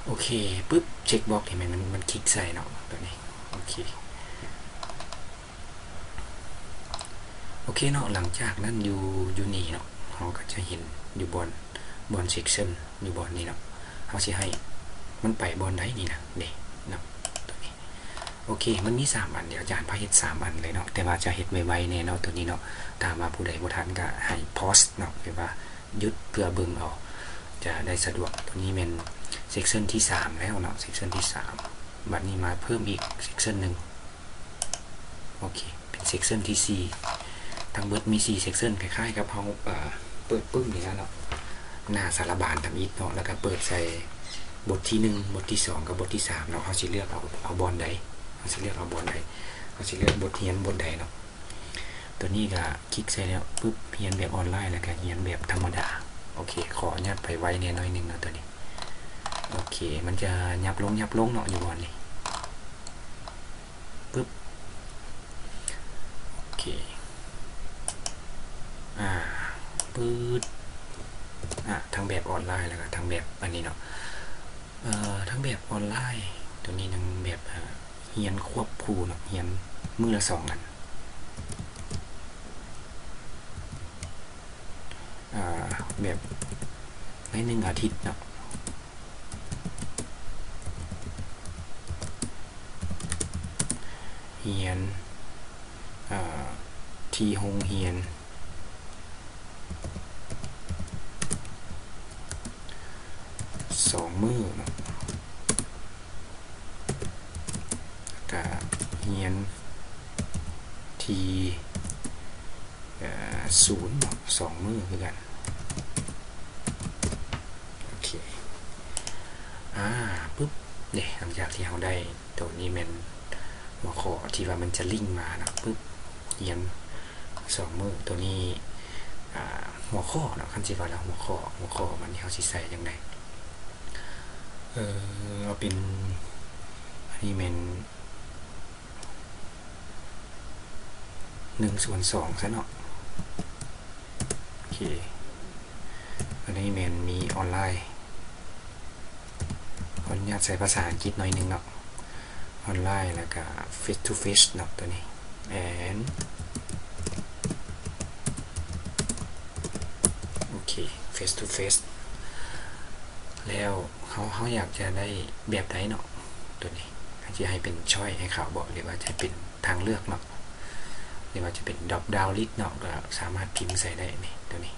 ໂອເຄ ປຶບ ເຊັກບັອກນີ້ແມ່ນ ມັນ ມັນຄລິກໃສ່ເນາະ ຕົວນີ້. ໂອເຄ ໂອເຄເນາະ ຫຼັງຈາກນັ້ນຢູ່ ຢູ່ນີ້ເນາະ ເຮົາກໍຈະເຫັນຢູ່ບ່ອນ ບ່ອນ section ຢູ່ບ່ອນນີ້ເນາະ ເຮົາຊິໃຫ້ມັນໄປບ່ອນໃດນີ້ນະ ເດ້ເນາະ ຕົວນີ້. ໂອເຄ ມັນມີສາມອັນ ດຽວອາຈານພາເຮັດສາມອັນເລີຍເນາະ ແຕ່ວ່າຈະເຮັດໄວໆແດ່ເນາະ ຕົວນີ້ເນາະ. ຖ້າວ່າຜູ້ໃດບໍ່ທັນກໍໃຫ້ pause ເນາະ ຫຼືວ່າຢຸດເພື່ອເບິ່ງເອົາ ຈະໄດ້ສະດວກ. ຕົວນີ້ແມ່ນ section ທີສາມແລ້ວເນາະ section ທີສາມ. ບັດນີ້ມາເພີ່ມອີກ section ໜຶ່ງ. ໂອເຄ ເປັນ section ທີສີ່ ທັງເບິດມີສີ່ section ຄ້າຍໆກັບເຮົາ ເອີ ເປີດປຶ້ມນີ້ນະເນາະ ໜ້າສາລະບານທຳອິດເນາະ ແລ້ວກໍເປີດໃສ່ບົດທີໜຶ່ງ ບົດທີສອງ ກັບບົດທີສາມເນາະ. ເຮົາຊິເລືອກເອົາ ເອົາບ່ອນໃດ ເຮົາຊິເລືອກເອົາບ່ອນໃດ ເຮົາຊິເລືອກບົດຮຽນບົດໃດເນາະ. ຕົວນີ້ກໍຄລິກໃສ່ແລ້ວປຶບ ຮຽນແບບອອນລາຍ ແລ້ວກໍຮຽນແບບທຳມະດາ. ໂອເຄ ຂໍອະນຸຍາດໄປໄວແດ່ໜ້ອຍໜຶ່ງເນາະ ຕົວນີ້. ໂອເຄ ມັນຈະຫຍັບລົງ ຫຍັບລົງເນາະ ຢູ່ບ່ອນນີ້. ປຶບ ໂອເຄ ອ່າ ປຶດ ອ່າ ທັງແບບອອນລາຍ ແລ້ວກໍທັງແບບອັນນີ້ເນາະ. ເອີ ທັງແບບອອນລາຍ ຕົວນີ້ຍັງແບບ ເອີ ຮຽນຄວບຄູ່ເນາະ ຮຽນມື້ລະສອງອັນ ອ່າ ແບບໃນໜຶ່ງອາທິດເນາະ ຮຽນ ເອີ ທີ່ໂຮງຮຽນສອງມື້ເນາະ ກະຮຽນທີ່ ເອີ ສູນເນາະ ສອງມື້ຄືກັນ. ໂອເຄ ອ່າ ປຶບ ເດ້ ຫຼັງຈາກທີ່ເຮົາໄດ້ ໂຕນີ້ແມ່ນຫົວຂໍ້ທີ່ວ່າມັນຈະລິງມາເນາະ ປຶບ ຮຽນສອງມື້ ໂຕນີ້ ອ່າ ຫົວຂໍ້ເນາະ ຄັນຊິວ່າແລ້ວຫົວຂໍ້ ຫົວຂໍ້ມັນນີ້ເຮົາຊິໃສ່ຈັ່ງໃດ? ເອີ ເອົາເປັນ ອັນນີ້ແມ່ນ ໜຶ່ງສ່ວນສອງຊະເນາະ. ໂອເຄ ອັນນີ້ແມ່ນມີອອນລາຍ ຂໍອະນຸຍາດໃຊ້ພາສາອັງກິດໜ້ອຍໜຶ່ງເນາະ ອອນລາຍ ແລ້ວກະ face to face ເນາະ ໂຕນີ້ and ໂອເຄ face to face ແລ້ວເຮົາ ເຮົາຢາກຈະໄດ້ແບບໃດເນາະ ໂຕນີ້ ຊິໃຫ້ເປັນ choice ໃຫ້ເຂົາບໍ ຫຼືວ່າຈະເປັນທາງເລືອກເນາະ ຫຼືວ່າຈະເປັນ drop down list ເນາະ ກໍສາມາດພິມໃສ່ໄດ້ນີ້ ໂຕນີ້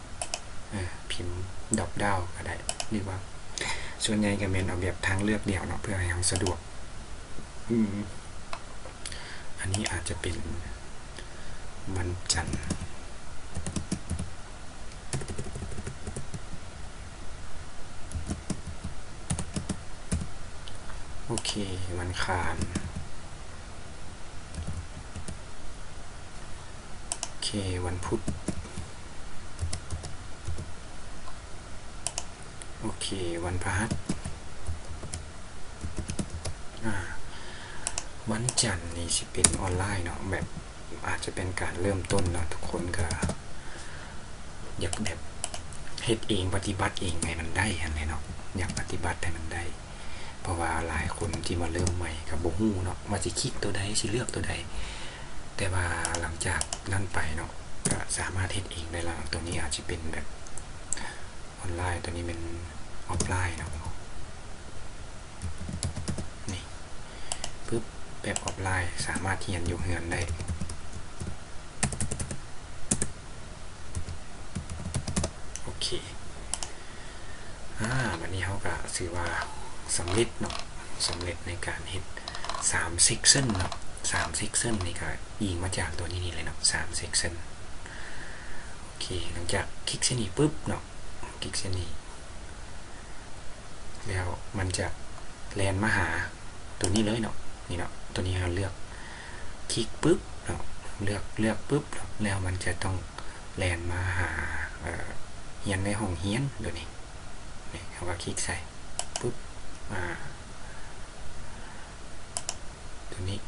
ເອີ ພິມ drop down ກໍໄດ້ ຫຼືວ່າ ສ່ວນໃຫຍ່ກໍແມ່ນເອົາແບບທາງເລືອກດຽວເນາະ ເພື່ອໃຫ້ເຮົາສະດວກ. ອືມ ອັນນີ້ອາດຈະເປັນວັນຈັນ ໂອເຄ ວັນຄານ ໂອເຄ ວັນພຸດ ໂອເຄ ວັນພະຫັດ ອ່າ ວັນຈັນນີ້ຊິເປັນອອນລາຍເນາະ ແບບອາດຈະເປັນການເລີ່ມຕົ້ນເນາະ ທຸກຄົນກໍຢາກແບບເຮັດເອງ ປະຕິບັດເອງໃຫ້ມັນໄດ້ຫັ້ນແຫຼະເນາະ ຢາກປະຕິບັດໃຫ້ມັນໄດ້ ເພາະວ່າຫຼາຍຄົນທີ່ມາເລີ່ມໃໝ່ກໍບໍ່ຮູ້ເນາະ ວ່າຊິຄລິກໂຕໃດ ຊິເລືອກໂຕໃດ ແຕ່ວ່າຫຼັງຈາກນັ້ນໄປເນາະ ກໍສາມາດເຮັດເອງໄດ້ແລ້ວເນາະ ໂຕນີ້ອາດຈະເປັນແບບອອນລາຍ ໂຕນີ້ແມ່ນອອຟລາຍເນາະ ນີ້ ປຶບ ແບບອອຟລາຍ ສາມາດຮຽນຢູ່ເຮືອນໄດ້ ໂອເຄ ອ່າ ບັດນີ້ເຮົາກໍຖືວ່າສຳເລັດເນາະ ສຳເລັດໃນການເຮັດສາມ section ເນາະ ສາມ section ນີ້ກໍອີງມາຈາກຕົວນີ້ນີ້ເລີຍເນາະ ສາມ section. ໂອເຄ ຫຼັງຈາກຄລິກໃສ່ນີ້ປຶບເນາະ ຄລິກໃສ່ນີ້ ແລ້ວມັນຈະແລ່ນມາຫາຕົວນີ້ເລີຍເນາະ ນີ້ເນາະ ຕົວນີ້ເຮົາເລືອກ ຄລິກປຶບເນາະ ເລືອກ ເລືອກປຶບ ແລ້ວມັນຈະຕ້ອງແລ່ນມາຫາ ເອີ ຮຽນໃນຫ້ອງຮຽນໂດຍນີ້ ນີ້ ເຮົາກໍຄລິກໃສ່ປຶບ ອາ ຕົວນີ້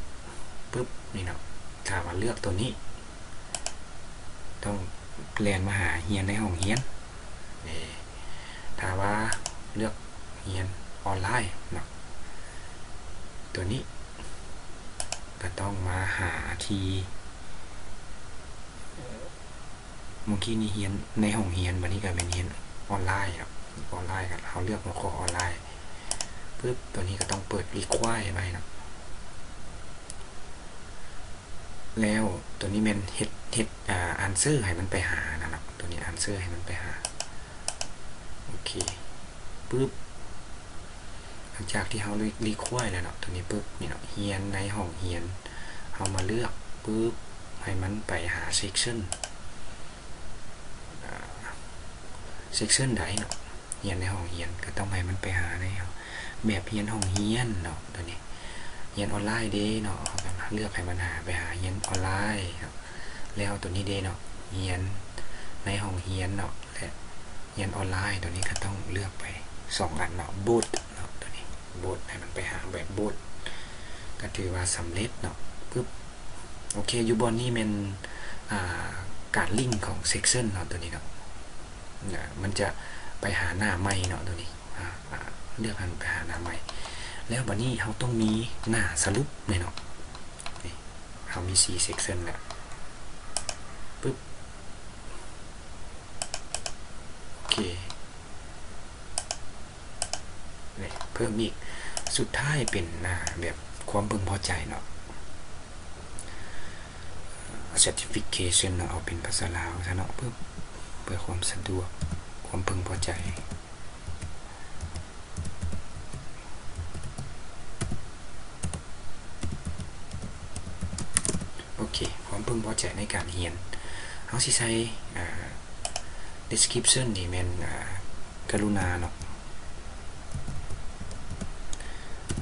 ປຶບ ນີ້ເນາະ ຖ້າວ່າເລືອກຕົວນີ້ ຕ້ອງແລ່ນມາຫາຮຽນໃນຫ້ອງຮຽນ ນີ້ ຖ້າວ່າເລືອກຮຽນອອນລາຍເນາະ ຕົວນີ້ກໍຕ້ອງມາຫາທີ່ ເມື່ອກີ້ນີ້ຮຽນໃນຫ້ອງຮຽນ ບັດນີ້ກໍແມ່ນຮຽນອອນລາຍເນາະ ອອນລາຍ ກໍເຮົາເລືອກຫົວຂໍ້ອອນລາຍປຶບ ຕົວນີ້ກໍຕ້ອງເປີດ require ໄວ້ເນາະ ແລ້ວຕົວນີ້ແມ່ນເຮັດ ເຮັດ ອາ answer ໃຫ້ມັນໄປຫານະເນາະ ຕົວນີ້ answer ໃຫ້ມັນໄປຫາ ໂອເຄ ປຶບ ຫຼັງຈາກທີ່ເຮົາ require ແລ້ວເນາະ ຕົວນີ້ປຶບ ນີ້ເນາະ ຮຽນໃນຫ້ອງຮຽນ ເຮົາມາເລືອກປຶບ ໃຫ້ມັນໄປຫາ section ອາ section ໃດເນາະ ຮຽນໃນຫ້ອງຮຽນ ກໍຕ້ອງໃຫ້ມັນໄປຫາໃນແບບຮຽນຫ້ອງຮຽນເນາະ ຕົວນີ້ ຮຽນອອນລາຍເດ້ເນາະ ເຮົາກໍເລືອກໃຫ້ມັນຫາ ໄປຫາຮຽນອອນລາຍເນາະ ແລ້ວຕົວນີ້ເດ້ເນາະ ຮຽນໃນຫ້ອງຮຽນເນາະ ແລະ ຮຽນອອນລາຍ ຕົວນີ້ກໍຕ້ອງເລືອກໄປສອງອັນເນາະ both ເນາະ ຕົວນີ້ both ໃຫ້ມັນໄປຫາແບບ both ກໍຖືວ່າສຳເລັດເນາະ ປຶບ ໂອເຄ ຢູ່ບ່ອນນີ້ແມ່ນ ອາ ການ link ຂອງ section ເນາະ ຕົວນີ້ເນາະ ນະ ມັນຈະໄປຫາໜ້າໃໝ່ເນາະ ຕົວນີ້ ອາ ອາ ເລືອກໃຫ້ມັນໄປຫາໜ້າໃໝ່ ແລ້ວບັດນີ້ເຮົາຕ້ອງມີໜ້າສະຫຼຸບແນ່ເນາະ ນີ້ ເຮົາມີສີ່ section ແລ້ວ ປຶບ ໂອເຄ ນີ້ ເພີ່ມອີກ ສຸດທ້າຍເປັນໜ້າແບບຄວາມເພິ່ງພໍໃຈເນາະ certification ເນາະ ເອົາເປັນພາສາລາວຊະເນາະ ເພື່ອ ເພື່ອຄວາມສະດວກ ຄວາມເພິ່ງພໍໃຈ ໂອເຄ ຄວາມເພິ່ງພໍໃຈໃນການຮຽນ ເຮົາຊິໃສ່ ອາ description ນີ້ແມ່ນ ອາ ກະລຸນາເນາະ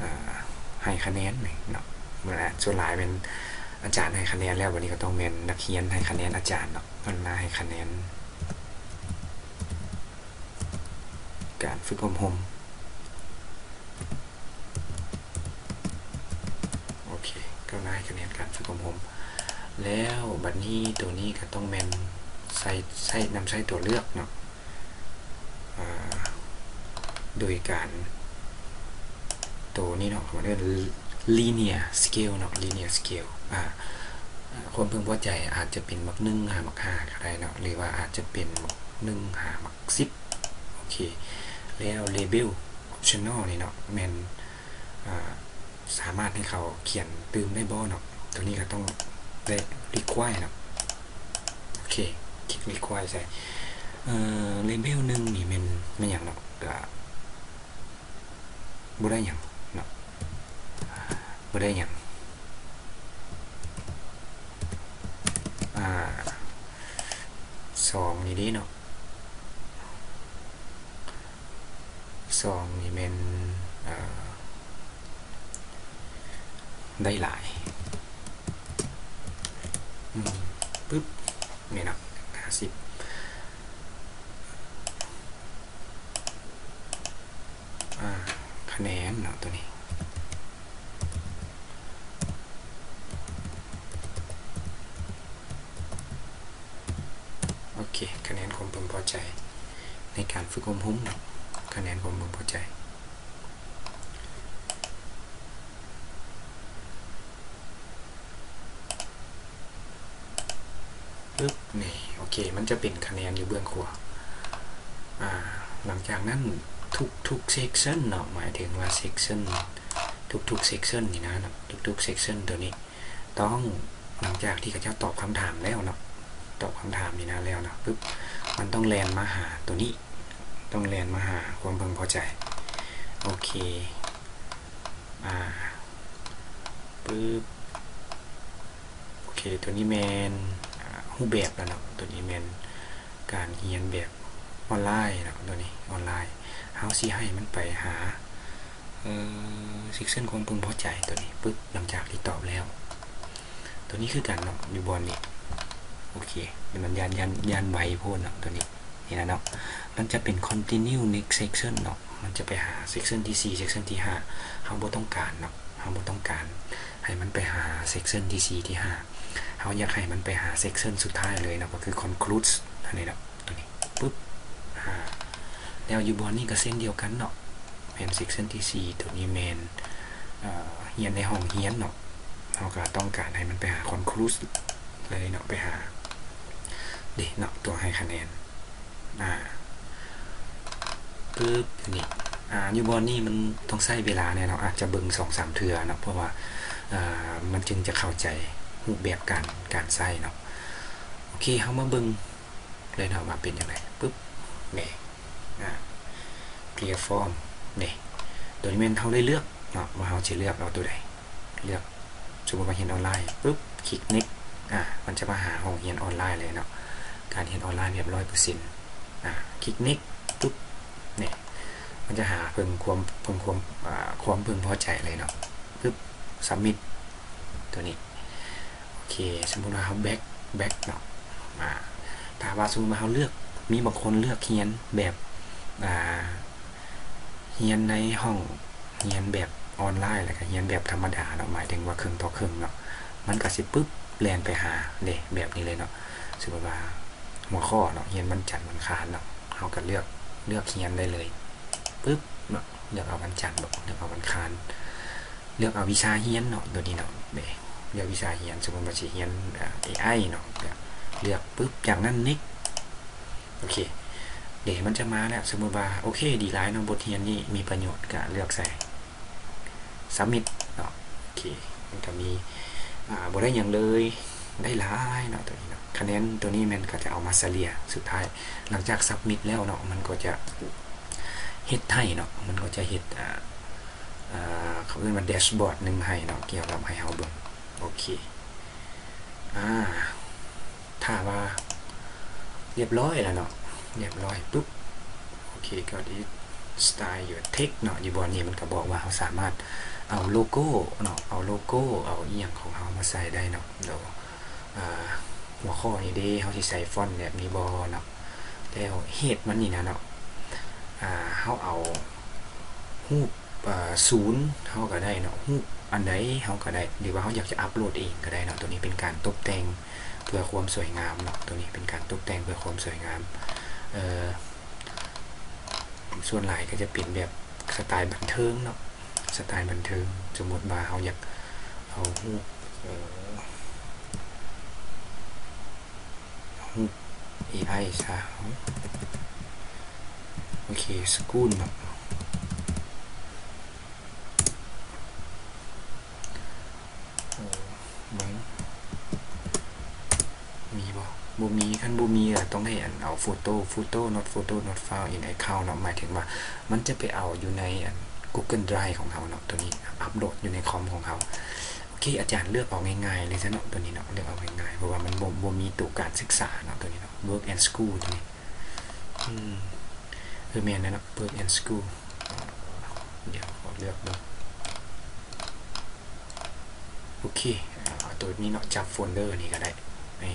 ອາ ໃຫ້ຄະແນນເນາະ ສ່ວນຫຼາຍແມ່ນອາຈານໃຫ້ຄະແນນແລ້ວ ບັດນີ້ກໍຕ້ອງແມ່ນນັກຮຽນໃຫ້ຄະແນນອາຈານເນາະ ກະລຸນາໃຫ້ຄະແນນ ການຝຶກອົບຮົມ ໂອເຄ ກໍໄດ້ຄະແນນການຝຶກອົບຮົມ ແລ້ວບັດນີ້ໂຕນີ້ກໍຕ້ອງແມ່ນໃຊ້ ໃຊ້ ນຳໃຊ້ຕົວເລືອກເນາະ ອາ ໂດຍການ ໂຕນີ້ເນາະ ເຂົາເອີ້ນ linear scale ເນາະ linear scale ອາ ຄວາມເພິ່ງພໍໃຈອາດຈະເປັນໝາກໜຶ່ງຫາໝາກຫ້າກໍໄດ້ເນາະ ຫຼືວ່າອາດຈະເປັນໝາກໜຶ່ງຫາໝາກສິບ ໂອເຄ ແລ້ວ label optional ນີ້ເນາະ ແມ່ນ ອາ ສາມາດໃຫ້ເຂົາຂຽນຕື່ມໄດ້ບໍ່ເນາະ ໂຕນີ້ກໍຕ້ອງໄດ້ require ເນາະ ໂອເຄ ຄລິກ require ໃສ່ ເອີ label ໜຶ່ງນີ້ແມ່ນ ແມ່ນຫຍັງເນາະ ກໍ ບໍ່ໄດ້ຫຍັງເນາະ ບໍ່ໄດ້ຫຍັງ ອາ ສອງນີ້ເດ້ເນາະ ສອງນີ້ແມ່ນ ເອີ ໄດ້ຫຼາຍ ອືມ ປຶບ ນີ້ເນາະ ຫ້າສິບ ອາ ຄະແນນເນາະ ໂຕນີ້ ໂອເຄ ຄະແນນຄວາມເພິ່ງພໍໃຈໃນການຝຶກອົບຮົມເນາະ ຄະແນນຄວາມເພິ່ງພໍໃຈ ປຶບ ນີ້ ໂອເຄ ມັນຈະເປັນຄະແນນຢູ່ເບື້ອງຂວາ ອາ ຫຼັງຈາກນັ້ນ ທຸກໆ section ເນາະ ໝາຍເຖິງວ່າ section ທຸກໆ section ນີ້ນະເນາະ ທຸກໆ section ໂຕນີ້ ຕ້ອງ ຫຼັງຈາກທີ່ເຂົາເຈົ້າຕອບຄຳຖາມແລ້ວເນາະ ຕອບຄຳຖາມນີ້ນະແລ້ວເນາະ ປຶບ ມັນຕ້ອງແລ່ນມາຫາໂຕນີ້ ຕ້ອງແລ່ນມາຫາຄວາມເພິ່ງພໍໃຈ ໂອເຄ ອາ ປຶບ ໂອເຄ ໂຕນີ້ແມ່ນ ອາ ຮູບແບບແລ້ວເນາະ ໂຕນີ້ແມ່ນການຮຽນແບບອອນລາຍເນາະ ໂຕນີ້ອອນລາຍ ເຮົາຊິໃຫ້ມັນໄປຫາ ເອີ section ຄວາມເພິ່ງພໍໃຈໂຕນີ້ ປຶບ ຫຼັງຈາກທີ່ຕອບແລ້ວ ຕົວນີ້ຄືກັນເນາະ ຢູ່ບ່ອນນີ້. ໂອເຄ ມັນຢ້ານ ຢ້ານ ຢ້ານໄວໂພດເນາະ ຕົວນີ້. ນີ້ນະເນາະ ມັນຈະເປັນ continue next section ເນາະ ມັນຈະໄປຫາ section ທີສີ່ section ທີຫ້າ ເຮົາບໍ່ຕ້ອງການເນາະ ເຮົາບໍ່ຕ້ອງການໃຫ້ມັນໄປຫາ section ທີສີ່ ທີຫ້າ ເຮົາຢາກໃຫ້ມັນໄປຫາ section ສຸດທ້າຍເລີຍເນາະ ກໍຄື conclude ອັນນີ້ເນາະ ຕົວນີ້ ປຶບ ອາ ແລ້ວຢູ່ບ່ອນນີ້ກໍເຊັ່ນດຽວກັນເນາະ ແມ່ນ section ທີສີ່ ຕົວນີ້ແມ່ນ ເອີ ຮຽນໃນຫ້ອງຮຽນເນາະ ເຮົາກໍຕ້ອງການໃຫ້ມັນໄປຫາ conclude ເລີຍເນາະ ໄປຫາ ເດເນາະ ຕົວໃຫ້ຄະແນນ ອາ ປຶບ ນີ້ ອາ ຢູ່ບ່ອນນີ້ມັນຕ້ອງໃຊ້ເວລາແດ່ເນາະ ອາດຈະເບິ່ງສອງສາມເທື່ອເນາະ ເພາະວ່າ ເອີ ມັນຈຶ່ງຈະເຂົ້າໃຈຮູບແບບການ ການໃຊ້ເນາະ. ໂອເຄ ເຮົາມາເບິ່ງເລີຍເນາະວ່າເປັນຈັ່ງໃດ. ປຶບ ນີ້ ອາ clear form ນີ້ ຕົວນີ້ແມ່ນເຮົາໄດ້ເລືອກເນາະ ວ່າເຮົາຊິເລືອກເອົາຕົວໃດ ເລືອກ ສົມມຸດວ່າຮຽນອອນລາຍ ປຶບ ຄລິກ next ອາ ມັນຈະມາຫາຫ້ອງຮຽນອອນລາຍເລີຍເນາະ ການຮຽນອອນລາຍແບບຮ້ອຍເປີເຊັນ ອາ ຄລິກ next ປຶບ ນີ້ ມັນຈະຫາເພິ່ງຄວາມ ເພິ່ງຄວາມ ອາ ຄວາມເພິ່ງພໍໃຈເລີຍເນາະ ປຶບ submit ຕົວນີ້. ໂອເຄ ສົມມຸດວ່າເຮົາ back back ເນາະ ອາ ຖ້າວ່າສົມມຸດວ່າເຮົາເລືອກ ມີບາງຄົນເລືອກຮຽນແບບ ອາ ຮຽນໃນຫ້ອງຮຽນແບບອອນລາຍ ແລ້ວກໍຮຽນແບບທຳມະດາເນາະ ໝາຍເຖິງວ່າເຄິ່ງຕໍ່ເຄິ່ງເນາະ ມັນກໍຊິປຶບ ແລ່ນໄປຫາເດ້ ແບບນີ້ເລີຍເນາະ. ສົມມຸດວ່າຫົວຂໍ້ເນາະ ຮຽນວັນຈັນວັນຄານເນາະ ເຮົາກໍເລືອກ ເລືອກຮຽນໄດ້ເລີຍ ປຶບ ເນາະ ເລືອກເອົາວັນຈັນບໍ ເລືອກເອົາວັນຄານ ເລືອກເອົາວິຊາຮຽນເນາະ ຕົວນີ້ເນາະ ເດ້ ເລືອກວິຊາຮຽນ ສົມມຸດວ່າຊິຮຽນ ອາ ເອໄອ ເນາະ ເລືອກ ປຶບ ຈາກນັ້ນ next ໂອເຄ ເດ ມັນຈະມາແລ້ວ ສົມມຸດວ່າ ໂອເຄ ດີຫຼາຍເນາະ ບົດຮຽນນີ້ມີປະໂຫຍດ ກະເລືອກໃສ່ submit ເນາະ. ໂອເຄ ມັນກະມີ ອາ ບໍ່ໄດ້ຫຍັງເລີຍ ໄດ້ຫຼາຍເນາະ ຕົວນີ້ເນາະ ຄະແນນຕົວນີ້ແມ່ນກະຈະເອົາມາສະເລ່ຍສຸດທ້າຍ ຫຼັງຈາກ submit ແລ້ວເນາະ ມັນກໍຈະເຮັດໃຫ້ເນາະ ມັນກໍຈະເຮັດ ອາ ອາ ເຂົາເອີ້ນວ່າ dashboard ໜຶ່ງໃຫ້ເນາະ ກ່ຽວກັບໃຫ້ເຮົາເບິ່ງ. ໂອເຄ ອາ ຖ້າວ່າຮຽບຮ້ອຍແລ້ວເນາະ ຮຽບຮ້ອຍປຶບ ໂອເຄ got it, style your text ເນາະ ຢູ່ບ່ອນນີ້ມັນກໍບອກວ່າເຮົາສາມາດເອົາໂລໂກ້ເນາະ ເອົາໂລໂກ້ ເອົາອີ່ຫຍັງຂອງເຮົາມາໃສ່ໄດ້ເນາະ ແລ້ວ ອາ ຫົວຂໍ້ນີ້ເດ ເຮົາຊິໃສ່ຟອນແບບນີ້ບໍ່ເນາະ ແລ້ວເຫດມັນນີ້ນະເນາະ ອາ ເຮົາເອົາຮູບ ອາ ສູນເຮົາກໍໄດ້ເນາະ ຮູບອັນໃດເຮົາກໍໄດ້ ຫຼືວ່າເຮົາຢາກຈະອັບໂຫຼດເອງກໍໄດ້ເນາະ. ຕົວນີ້ເປັນການຕົບແຕ່ງເພື່ອຄວາມສວຍງາມເນາະ ຕົວນີ້ເປັນການຕົບແຕ່ງເພື່ອຄວາມສວຍງາມ ເອີ ສ່ວນຫຼາຍກໍຈະເປັນແບບສະໄຕລ໌ບັນເທີງເນາະ ສະໄຕລ໌ບັນເທີງ. ສົມມຸດວ່າເຮົາຢາກເອົາຮູບ ເອີ ຮູບເອໄອຊະ ໂອເຄ ສະກຸນເນາະ ເບິ່ງມີບໍ່ ບໍ່ມີ ຄັນບໍ່ມີກໍຕ້ອງໄດ້ອັນເອົາໂຟໂຕ້ photo not photo not found in account ເນາະ ໝາຍເຖິງວ່າມັນຈະໄປເອົາຢູ່ໃນອັນ Google Drive ຂອງເຮົາເນາະ ຕົວນີ້ອັບໂຫຼດຢູ່ໃນຄອມຂອງເຮົາ. ໂອເຄ ອາຈານເລືອກເອົາງ່າຍໆເລີຍຊະເນາະ ຕົວນີ້ເນາະ ເລືອກເອົາງ່າຍໆ ເພາະວ່າມັນບໍ່ ບໍ່ມີໂຕການສຶກສາເນາະ ຕົວນີ້ເນາະ work and school ຕົວນີ້ ອືມ ເອີ ແມ່ນແລ້ວເນາະ work and school ດຽວຂໍເລືອກເບິ່ງ ໂອເຄ ເອົາຕົວນີ້ເນາະ ຈັບໂຟນເດີນີ້ກໍໄດ້ ນີ້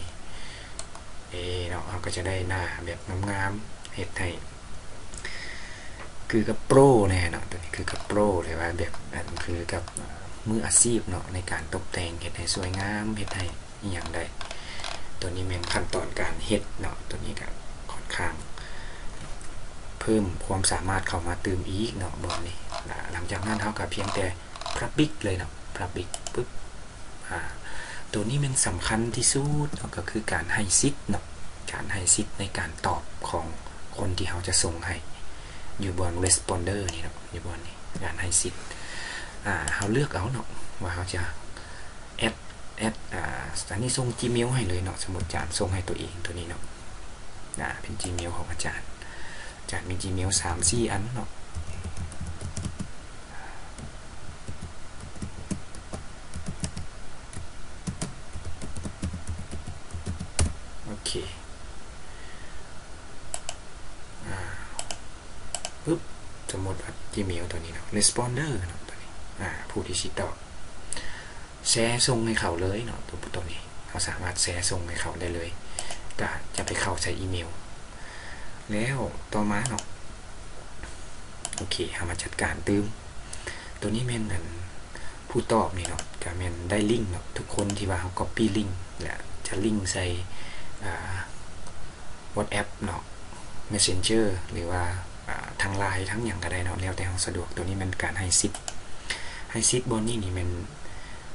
ເອ ເນາະ ເຮົາກໍຈະໄດ້ໜ້າແບບງາມໆ ເຮັດໃຫ້ ຄືກັບໂປຣແນ່ເນາະ ຕົວນີ້ຄືກັບໂປຣ ຫຼືວ່າແບບອັນຄືກັບ ເອີ ມືອາຊີບເນາະ ໃນການຕົບແຕ່ງ ເຮັດໃຫ້ສວຍງາມ ເຮັດໃຫ້ອີ່ຫຍັງໄດ້. ຕົວນີ້ແມ່ນຂັ້ນຕອນການເຮັດເນາະ ຕົວນີ້ກໍຂ້ອນຂ້າງເພີ່ມຄວາມສາມາດເຂົ້າມາຕື່ມອີກເນາະ ບ່ອນນີ້. ຫຼັງຈາກນັ້ນເຮົາກໍພຽງແຕ່ publish ເລີຍເນາະ publish ປຶບ ອາ ຕົວນີ້ແມ່ນສຳຄັນທີ່ສຸດເນາະ ກໍຄືການໃຫ້ສິດເນາະ ການໃຫ້ສິດໃນການຕອບຂອງຄົນທີ່ເຮົາຈະສົ່ງໃຫ້ ຢູ່ບ່ອນ responder ນີ້ເນາະ ຢູ່ບ່ອນນີ້ ການໃຫ້ສິດ ອາ ເຮົາເລືອກເອົາເນາະ ວ່າເຮົາຈະ add add ອາ ອັນນີ້ສົ່ງ Gmail ໃຫ້ເລີຍເນາະ ສົມມຸດອາຈານສົ່ງໃຫ້ຕົວເອງ ຕົວນີ້ເນາະ ອາ ເປັນ Gmail ຂອງອາຈານ ອາຈານມີ Gmail ສາມສີ່ອັນເນາະ. ໂອເຄ ອາ ປຶບ ສົມມຸດວ່າ Gmail ຕົວນີ້ເນາະ responder ເນາະ ຕົວນີ້ ອາ ຜູ້ທີ່ຊິຕອບ ແຊສົ່ງໃຫ້ເຂົາເລີຍເນາະ ໂຕ ໂຕນີ້ເຮົາສາມາດແຊສົ່ງໃຫ້ເຂົາໄດ້ເລີຍ ກະຈະໄປເຂົ້າໃສ່ອີເມວ. ແລ້ວຕໍ່ມາເນາະ ໂອເຄ ເຮົາມາຈັດການຕື່ມ. ໂຕນີ້ແມ່ນອັນ ຜູ້ຕອບນີ້ເນາະ ກະແມ່ນໄດ້ລິງເນາະ ທຸກຄົນທີ່ວ່າເຮົາກັອບປີ້ລິງ ແລະ ຈະລິງໃສ່ ອ່າ WhatsApp ເນາະ Messenger ຫຼືວ່າ ອ່າ ທາງ LINE ທາງຫຍັງກະໄດ້ເນາະ ແລ້ວແຕ່ເຮົາສະດວກ. ໂຕນີ້ແມ່ນການໃຫ້ສິດ ໃຫ້ສິດບ່ອນນີ້ນີ້ແມ່ນ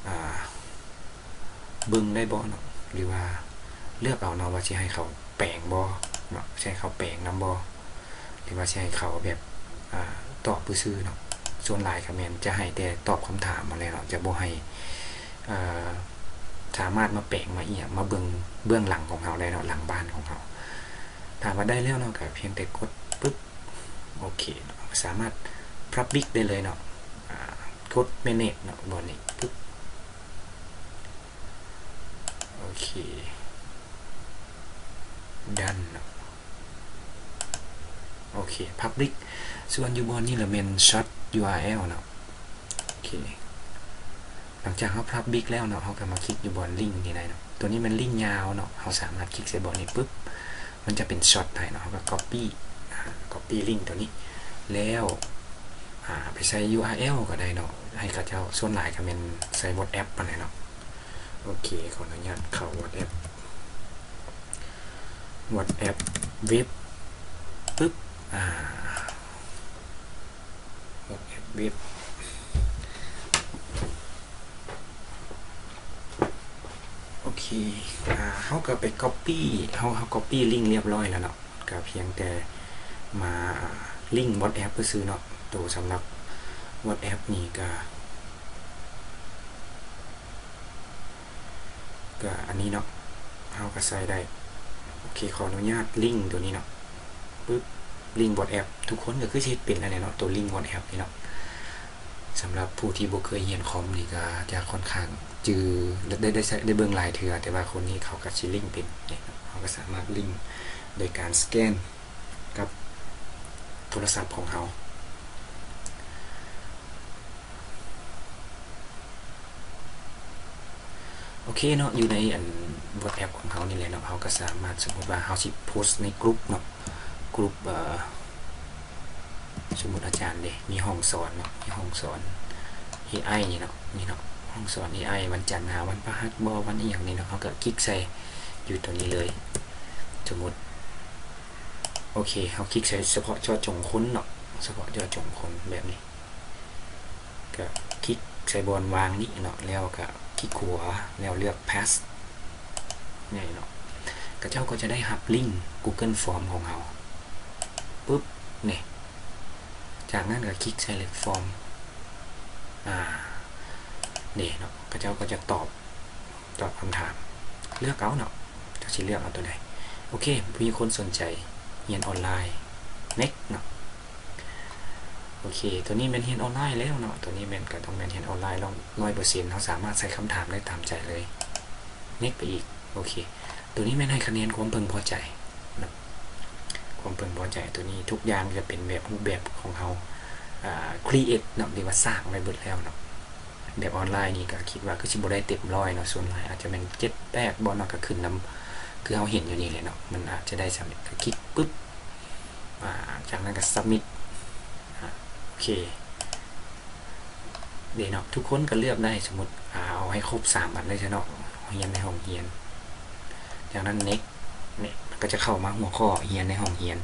ອ່າ ເບິ່ງໄດ້ບໍ່ເນາະ ຫຼືວ່າເລືອກເອົາເນາະ ວ່າຊິໃຫ້ເຂົາແປງບໍ່ເນາະ ຊິໃຫ້ເຂົາແປງນຳບໍ່ ຫຼືວ່າຊິໃຫ້ເຂົາແບບ ອ່າ ຕອບຊື່ໆເນາະ. ສ່ວນຫຼາຍກະແມ່ນຈະໃຫ້ແຕ່ຕອບຄຳຖາມຫັ້ນແຫຼະເນາະ ຈະບໍ່ໃຫ້ ເອີ ສາມາດມາແປງມາອີ່ຫຍັງ ມາເບິ່ງເບື້ອງຫຼັງຂອງເຮົາໄດ້ເນາະ ຫຼັງບ້ານຂອງເຮົາ. ຖ້າວ່າໄດ້ແລ້ວເນາະ ກະພຽງແຕ່ກົດປຶບ ໂອເຄເນາະ ສາມາດ Public ໄດ້ເລີຍເນາະ. ອ່າ ກົດ Manage ເນາະ ບ່ອນນີ້ປຶບ ໂອເຄ Done ເນາະ ໂອເຄ Public. ສ່ວນຢູ່ບ່ອນນີ້ລະແມ່ນ Short URL ເນາະ ໂອເຄ. ຫຼັງຈາກເຮົາ Public ແລ້ວເນາະ ເຮົາກະມາຄລິກຢູ່ບ່ອນລິງນີ້ໄດ້ເນາະ. ໂຕນີ້ແມ່ນລິງຍາວເນາະ ເຮົາສາມາດຄລິກໃສ່ບ່ອນນີ້ປຶບ ມັນຈະເປັນ Short ໃຫ້ເນາະ ເຮົາກະ Copy ອ່າ Copy ລິງໂຕນີ້ ແລ້ວ ອ່າ ໄປໃສ່ URL ກະໄດ້ເນາະ ໃຫ້ເຂົາເຈົ້າ. ສ່ວນຫຼາຍກະແມ່ນໃສ່ WhatsApp ຫັ້ນແຫຼະເນາະ. ໂອເຄ ຂໍອະນຸຍາດເຂົ້າ WhatsApp WhatsApp ເວັບປຶບ ອ່າ WhatsApp ເວັບ ໂອເຄ ອ່າ ເຮົາກະໄປ Copy ເຮົາ ເຮົາ Copy ລິງລຽບຮ້ອຍແລ້ວເນາະ ກະພຽງແຕ່ມາ ອ່າ ລິງ WhatsApp ຊື່ໆເນາະ. ໂຕສຳລັບ WhatsApp ນີ້ກະ ກະອັນນີ້ເນາະ ເຮົາກະໃສ່ໄດ້. ໂອເຄ ຂໍອະນຸຍາດລິງໂຕນີ້ເນາະ ປຶບ ລິງ WhatsApp ທຸກຄົນກະຄືຊິເຮັດເປັນແລ້ວເນາະ ໂຕລິງ WhatsApp ນີ້ເນາະ. ສຳລັບຜູ້ທີ່ບໍ່ເຄີຍຮຽນຄອມນີ້ກະຈະຂ້ອນຂ້າງຈື່ ໄດ້ ໄດ້ ໄດ້ເບິ່ງຫຼາຍເທື່ອ ແຕ່ວ່າຄົນນີ້ເຂົາກະຊິລິງເປັນ. ນີ້ເນາະ ເຮົາກະສາມາດລິງໂດຍການສະແກນ ກັບໂທລະສັບຂອງເຮົາ. ໂອເຄເນາະ ຢູ່ໃນອັນ WhatsApp ຂອງເຮົານີ້ແຫຼະເນາະ ເຮົາກະສາມາດ ສົມມຸດວ່າເຮົາຊິໂພສໃນ group ເນາະ group ເອີ ສົມມຸດອາຈານເດ ມີຫ້ອງສອນເນາະ ມີຫ້ອງສອນ ເອໄອ ນີ້ເນາະ ນີ້ເນາະ ຫ້ອງສອນ ເອໄອ ວັນຈັນຫາວັນພະຫັດບໍ ວັນອີ່ຫຍັງນີ້ເນາະ ເຮົາກະຄລິກໃສ່ຢູ່ໂຕນີ້ເລີຍ. ສົມມຸດ ໂອເຄ ເຮົາຄລິກໃສ່ສະເພາະເຈາະຈົງຄົນເນາະ ສະເພາະເຈາະຈົງຄົນແບບນີ້ ກະຄລິກໃສ່ບ່ອນວ່າງນີ້ເນາະ ແລ້ວກະຄລິກຂວາ ແລ້ວເລືອກ Paste ນີ້ເນາະ. ເຂົາເຈົ້າກະຈະໄດ້ຮັບລິງ Google Form ຂອງເຮົາ ປຶບ ນີ້ ຈາກນັ້ນກະຄລິກໃສ່ເລືອກ Form ອ່າ ນີ້ເນາະ ເຂົາເຈົ້າກະຈະຕອບ ຕອບຄຳຖາມ ເລືອກເອົາເນາະ ເຈົ້າຊິເລືອກເອົາໂຕໃດ. ໂອເຄ ມີຄົນສົນໃຈຮຽນອອນລາຍ Next ເນາະ. ໂອເຄ ໂຕນີ້ແມ່ນຮຽນອອນລາຍແລ້ວເນາະ ໂຕນີ້ແມ່ນກະຕ້ອງແມ່ນຮຽນອອນລາຍ ຮ້ອຍເປີເຊັນ ເຮົາສາມາດໃສ່ຄຳຖາມໄດ້ຕາມໃຈເລີຍ. Next ໄປອີກ. ໂອເຄ ໂຕນີ້ແມ່ນໃຫ້ຄະແນນຄວາມເພິ່ງພໍໃຈເນາະ ຄວາມເພິ່ງພໍໃຈ. ໂຕນີ້ທຸກຢ່າງຈະເປັນແບບຮູບແບບຂອງເຮົາ ອ່າ create ເນາະ ຫຼືວ່າສ້າງໄວ້ເບິດແລ້ວເນາະ. ແບບອອນລາຍນີ້ກະຄິດວ່າຄືຊິບໍ່ໄດ້ເຕັມຮ້ອຍເນາະ ສ່ວນຫຼາຍອາດຈະແມ່ນເຈັດແປດບໍ່ເນາະ ກະຂຶ້ນນຳ ຄືເຮົາເຫັນຢູ່ນີ້ແຫຼະເນາະ ມັນອາດຈະໄດ້ສ່ຳນີ້. ກະຄລິກປຶບ ອ່າ ຈາກນັ້ນກະ Submit. ອ່າ ໂອເຄ ເດເນາະ ທຸກຄົນກະເລືອກໄດ້ ສົມມຸດ ອ່າ ເອົາໃຫ້ຄົບສາມອັນເລີຍຊະເນາະ ຮຽນໃນຫ້ອງຮຽນ. ຈາກນັ້ນ Next ນີ້ກະຈະເຂົ້າມາຫົວຂໍ້ຮຽນໃນຫ້ອງຮຽນ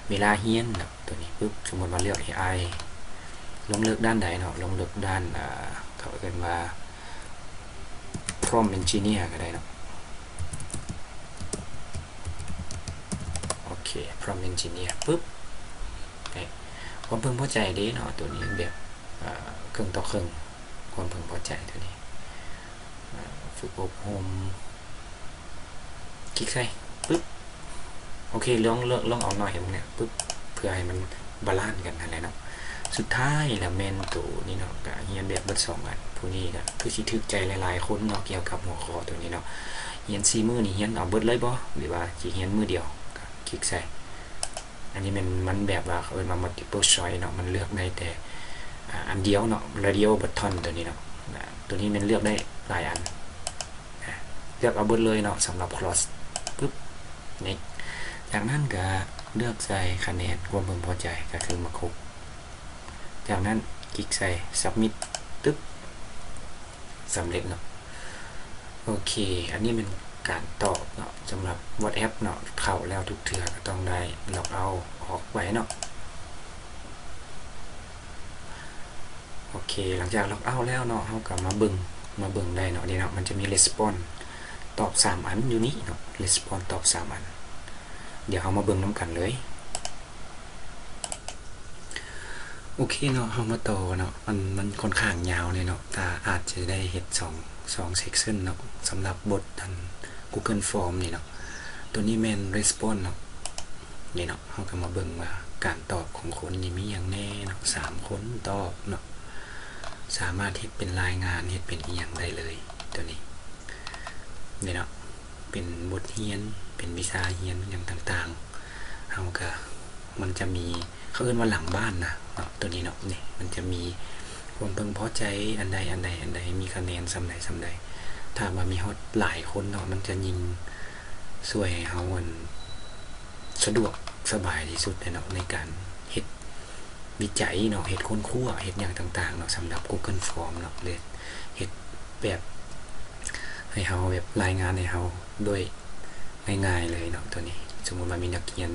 ເວລາຮຽນເນາະ ໂຕນີ້ປຶບ ສົມມຸດວ່າເລືອກ ເອໄອ ລົງເລິກດ້ານໃດເນາະ ລົງເລິກດ້ານ ເຂົາເອີ້ນວ່າ Prompt Engineer ກະໄດ້ເນາະ. ໂອເຄ Prompt Engineer ປຶບ ນີ້ ຄວາມເພິ່ງພໍໃຈເດເນາະ ໂຕນີ້ແບບ ເອີ ເຄິ່ງຕໍ່ເຄິ່ງ ຄວາມເພິ່ງພໍໃຈໂຕນີ້. ຝຶກອົບຮົມ ຄລິກໃສ່ປຶບ ໂອເຄ ລອງ ລອງເອົາໜ້ອຍໃຫ້ເບິ່ງແນ່ປຶບ ເພື່ອໃຫ້ມັນບາລານກັນຫັ້ນແຫຼະເນາະ. ສຸດທ້າຍລະແມ່ນໂຕນີ້ເນາະ ກະຮຽນແບບເບິດສອງອັນ. ຜູ້ນີ້ກະຄືຊິຖືກໃຈຫຼາຍໆຄົນເນາະ ກ່ຽວກັບຫົວຂໍ້ໂຕນີ້ເນາະ. ຮຽນສີ່ມື້ນີ້ຮຽນເອົາເບິດເລີຍບໍ່ ຫຼືວ່າຊິຮຽນມື້ດຽວ? ກະຄລິກໃສ່ ອັນນີ້ແມ່ນມັນແບບວ່າເຂົາເອີ້ນວ່າ multiple choice ເນາະ ມັນເລືອກໄດ້ແຕ່ ອ່າ ອັນດຽວເນາະ radio button ໂຕນີ້ເນາະ. ຕົວນີ້ແມ່ນເລືອກໄດ້ຫຼາຍອັນ ເລືອກເອົາເບິດເລີຍເນາະ ສຳລັບ cross ປຶບ next ຈາກນັ້ນກະເລືອກໃສ່ຄະແນນຄວາມເພິ່ງພໍໃຈ ກະຄືໝາກຫົກ ຈາກນັ້ນຄລິກໃສ່ submit ຕຶບ ສຳເລັດເນາະ. ໂອເຄ ອັນນີ້ແມ່ນການຕອບເນາະ ສຳລັບ WhatsApp ເນາະ ເຂົ້າແລ້ວທຸກເທື່ອກະຕ້ອງໄດ້ log out ອອກໄວ້ເນາະ. ໂອເຄ ຫຼັງຈາກ log out ແລ້ວເນາະ ເຮົາກະມາເບິ່ງ ມາເບິ່ງໄດ້ເນາະ ນີ້ເນາະ ມັນຈະມີ response ຕອບສາມອັນຢູ່ນີ້ເນາະ response ຕອບສາມອັນ ດຽວເຮົາມາເບິ່ງນຳກັນເລີຍ. ໂອເຄເນາະ ເຮົາມາຕໍ່ເນາະ ມັນ ມັນຂ້ອນຂ້າງຍາວແດ່ເນາະ ກະອາດຈະໄດ້ເຮັດສອງ ສອງ section ເນາະ ສຳລັບບົດອັນ Google Form ນີ້ເນາະ. ໂຕນີ້ແມ່ນ response ເນາະ ນີ້ເນາະ ເຮົາກະມາເບິ່ງວ່າການຕອບຂອງຄົນນີ້ມີຫຍັງແດ່ເນາະ ສາມຄົນຕອບເນາະ ສາມາດເຮັດເປັນລາຍງານ ເຮັດເປັນອີ່ຫຍັງໄດ້ເລີຍ ໂຕນີ້ ນີ້ເນາະ ເປັນບົດຮຽນ ເປັນວິຊາຮຽນຫຍັງຕ່າງໆ ເຮົາກະ ມັນຈະມີ ເຂົາເອີ້ນວ່າຫຼັງບ້ານນະເນາະ ໂຕນີ້ເນາະ ນີ້ ມັນຈະມີຄວາມເພິ່ງພໍໃຈອັນໃດ ອັນໃດ ອັນໃດ ມີຄະແນນສ່ຳໃດ ສ່ຳໃດ ຖ້າວ່າມີຮອດຫຼາຍຄົນເນາະ ມັນຈະຍິ່ງຊ່ວຍໃຫ້ເຮົາ ອັນ ສະດວກສະບາຍທີ່ສຸດເລີຍເນາະ ໃນການເຮັດວິໄຈເນາະ ເຮັດຄົ້ນຄວ້າ ເຮັດຫຍັງຕ່າງໆເນາະ ສຳລັບ Google Form ເນາະ ຫຼືເຮັດແບບໃຫ້ເຮົາ ແບບລາຍງານໃຫ້ເຮົາໂດຍງ່າຍໆເລີຍເນາະ ໂຕນີ້. ສົມມຸດວ່າມີນັກຮຽນ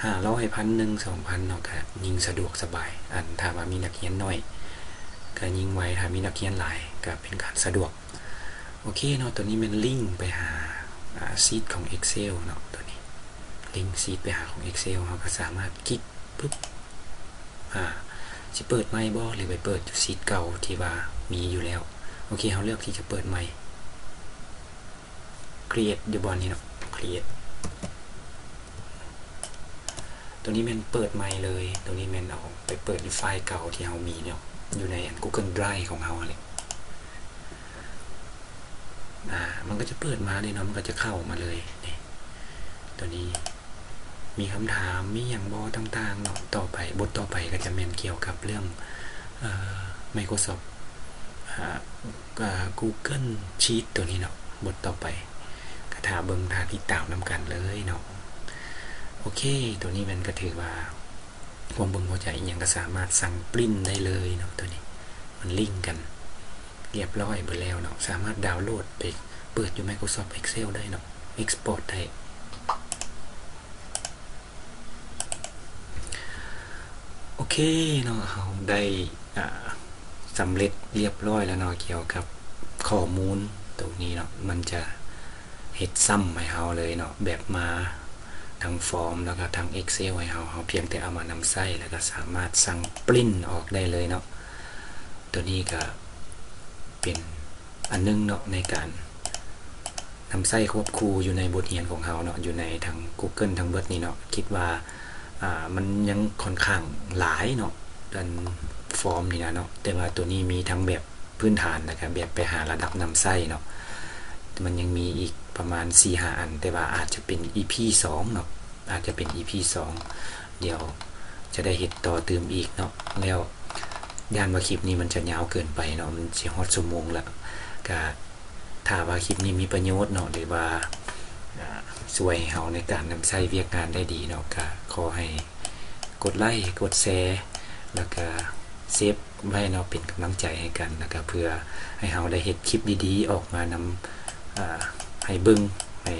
ຫ້າຮ້ອຍ ພັນໜຶ່ງ ສອງພັນເນາະ ກະຍິ່ງສະດວກສະບາຍ ອັນ ຖ້າວ່າມີນັກຮຽນໜ້ອຍກະຍິ່ງໄວ ຖ້າມີນັກຮຽນຫຼາຍກະເປັນການສະດວກ. ໂອເຄເນາະ ໂຕນີ້ແມ່ນລິງໄປຫາ ອາ ຊີດຂອງ Excel ເນາະ ໂຕນີ້ ລິງຊີດໄປຫາຂອງ Excel ເຮົາກະສາມາດຄລິກປຶບ ອາ ຊິເປີດໃໝ່ບໍ່ ຫຼືໄປເປີດຢູ່ຊີດເກົ່າທີ່ວ່າມີຢູ່ແລ້ວ. ໂອເຄ ເຮົາເລືອກທີ່ຈະເປີດໃໝ່ create ຢູ່ບ່ອນນີ້ເນາະ create ໂຕນີ້ແມ່ນເປີດໃໝ່ເລີຍ ໂຕນີ້ແມ່ນເອົາໄປເປີດຢູ່ໄຟລ໌ເກົ່າທີ່ເຮົາມີເນາະ ຢູ່ໃນອັນ Google Drive ຂອງເຮົາຫັ້ນແຫຼະ. ອາ ມັນກະຈະເປີດມາເລີຍເນາະ ມັນກະຈະເຂົ້າມາເລີຍ ນີ້ ໂຕນີ້ມີຄຳຖາມ ມີຫຍັງບໍ່ ຕ່າງໆເນາະ. ຕໍ່ໄປ ບົດຕໍ່ໄປກະຈະແມ່ນກ່ຽວກັບເລື່ອງ ເອີ Microsoft ອາ ອາ Google Sheet ໂຕນີ້ເນາະ ບົດຕໍ່ໄປ ກະຖ້າເບິ່ງ ຖ້າຕິດຕາມນຳກັນເລີຍເນາະ. ໂອເຄ ໂຕນີ້ແມ່ນກະຖືວ່າ ຄວາມເພິ່ງພໍໃຈອີ່ຫຍັງກະສາມາດສັ່ງປຣິ້ນໄດ້ເລີຍເນາະ ໂຕນີ້ ມັນລິງກັນລຽບຮ້ອຍເບິດແລ້ວເນາະ ສາມາດດາວໂຫຼດໄປເປີດຢູ່ Microsoft Excel ໄດ້ເນາະ export ໄດ້. ໂອເຄເນາະ ເຮົາໄດ້ ອາ ສຳເລັດລຽບຮ້ອຍແລ້ວເນາະ ກ່ຽວກັບຂໍ້ມູນໂຕນີ້ເນາະ ມັນຈະເຮັດຊ້ຳໃຫ້ເຮົາເລີຍເນາະ ແບບມາທັງຟອມ ແລ້ວກະທັງ Excel ໃຫ້ເຮົາ ເຮົາພຽງແຕ່ເອົາມານຳໃຊ້ ແລ້ວກະສາມາດສັ່ງປຣິ້ນອອກໄດ້ເລີຍເນາະ. ໂຕນີ້ກະເປັນອັນໜຶ່ງເນາະ ໃນການ ນຳໃຊ້ຄວບຄູ່ຢູ່ໃນບົດຮຽນຂອງເຮົາເນາະ ຢູ່ໃນທັງ Google ທັງເບິດນີ້ເນາະ. ຄິດວ່າ ອາ ມັນຍັງຂ້ອນຂ້າງຫຼາຍເນາະ ອັນ form ນີ້ນະເນາະ ແຕ່ວ່າໂຕນີ້ມີທັງແບບພື້ນຖານ ແລ້ວກະແບບໄປຫາລະດັບນຳໃຊ້ເນາະ. ມັນຍັງມີອີກປະມານສີ່ຫ້າອັນ ແຕ່ວ່າອາດຈະເປັນ ອີພີ ສອງເນາະ ອາດຈະເປັນ ອີພີ ສອງ ດຽວຈະໄດ້ເຮັດຕໍ່ຕື່ມອີກເນາະ. ແລ້ວຢ້ານວ່າຄລິບນີ້ມັນຈະຍາວເກີນໄປເນາະ ມັນຊິຮອດຊົ່ວໂມງລະ ກະ ຖ້າວ່າຄລິບນີ້ມີປະໂຫຍດເນາະ ຫຼືວ່າ ອາ ຊ່ວຍເຮົາໃນການນຳໃຊ້ວຽກງານໄດ້ດີເນາະ ກະຂໍໃຫ້ກົດໄລ ກົດແຊ ແລ້ວກະເຊບໄວ້ເນາະ ເປັນກຳລັງໃຈໃຫ້ກັນ ແລ້ວກະເພື່ອໃຫ້ເຮົາໄດ້ເຮັດຄລິບດີໆອອກມານຳ ອາ ໃຫ້ເບິ່ງ ໃຫ້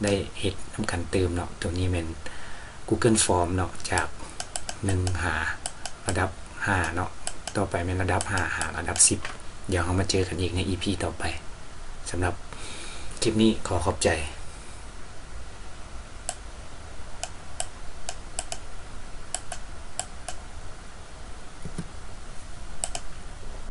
ໄດ້ເຮັດນຳກັນຕື່ມເນາະ. ໂຕນີ້ແມ່ນ Google Form ເນາະ ຈາກໜຶ່ງຫາລະດັບຫ້າເນາະ ຕໍ່ໄປແມ່ນລະດັບຫ້າຫາລະດັບສິບ. ດຽວເຮົາມາເຈີກັນອີກໃນ ອີພີ ຕໍ່ໄປ. ສຳລັບຄລິບນີ້ຂໍຂອບໃຈ.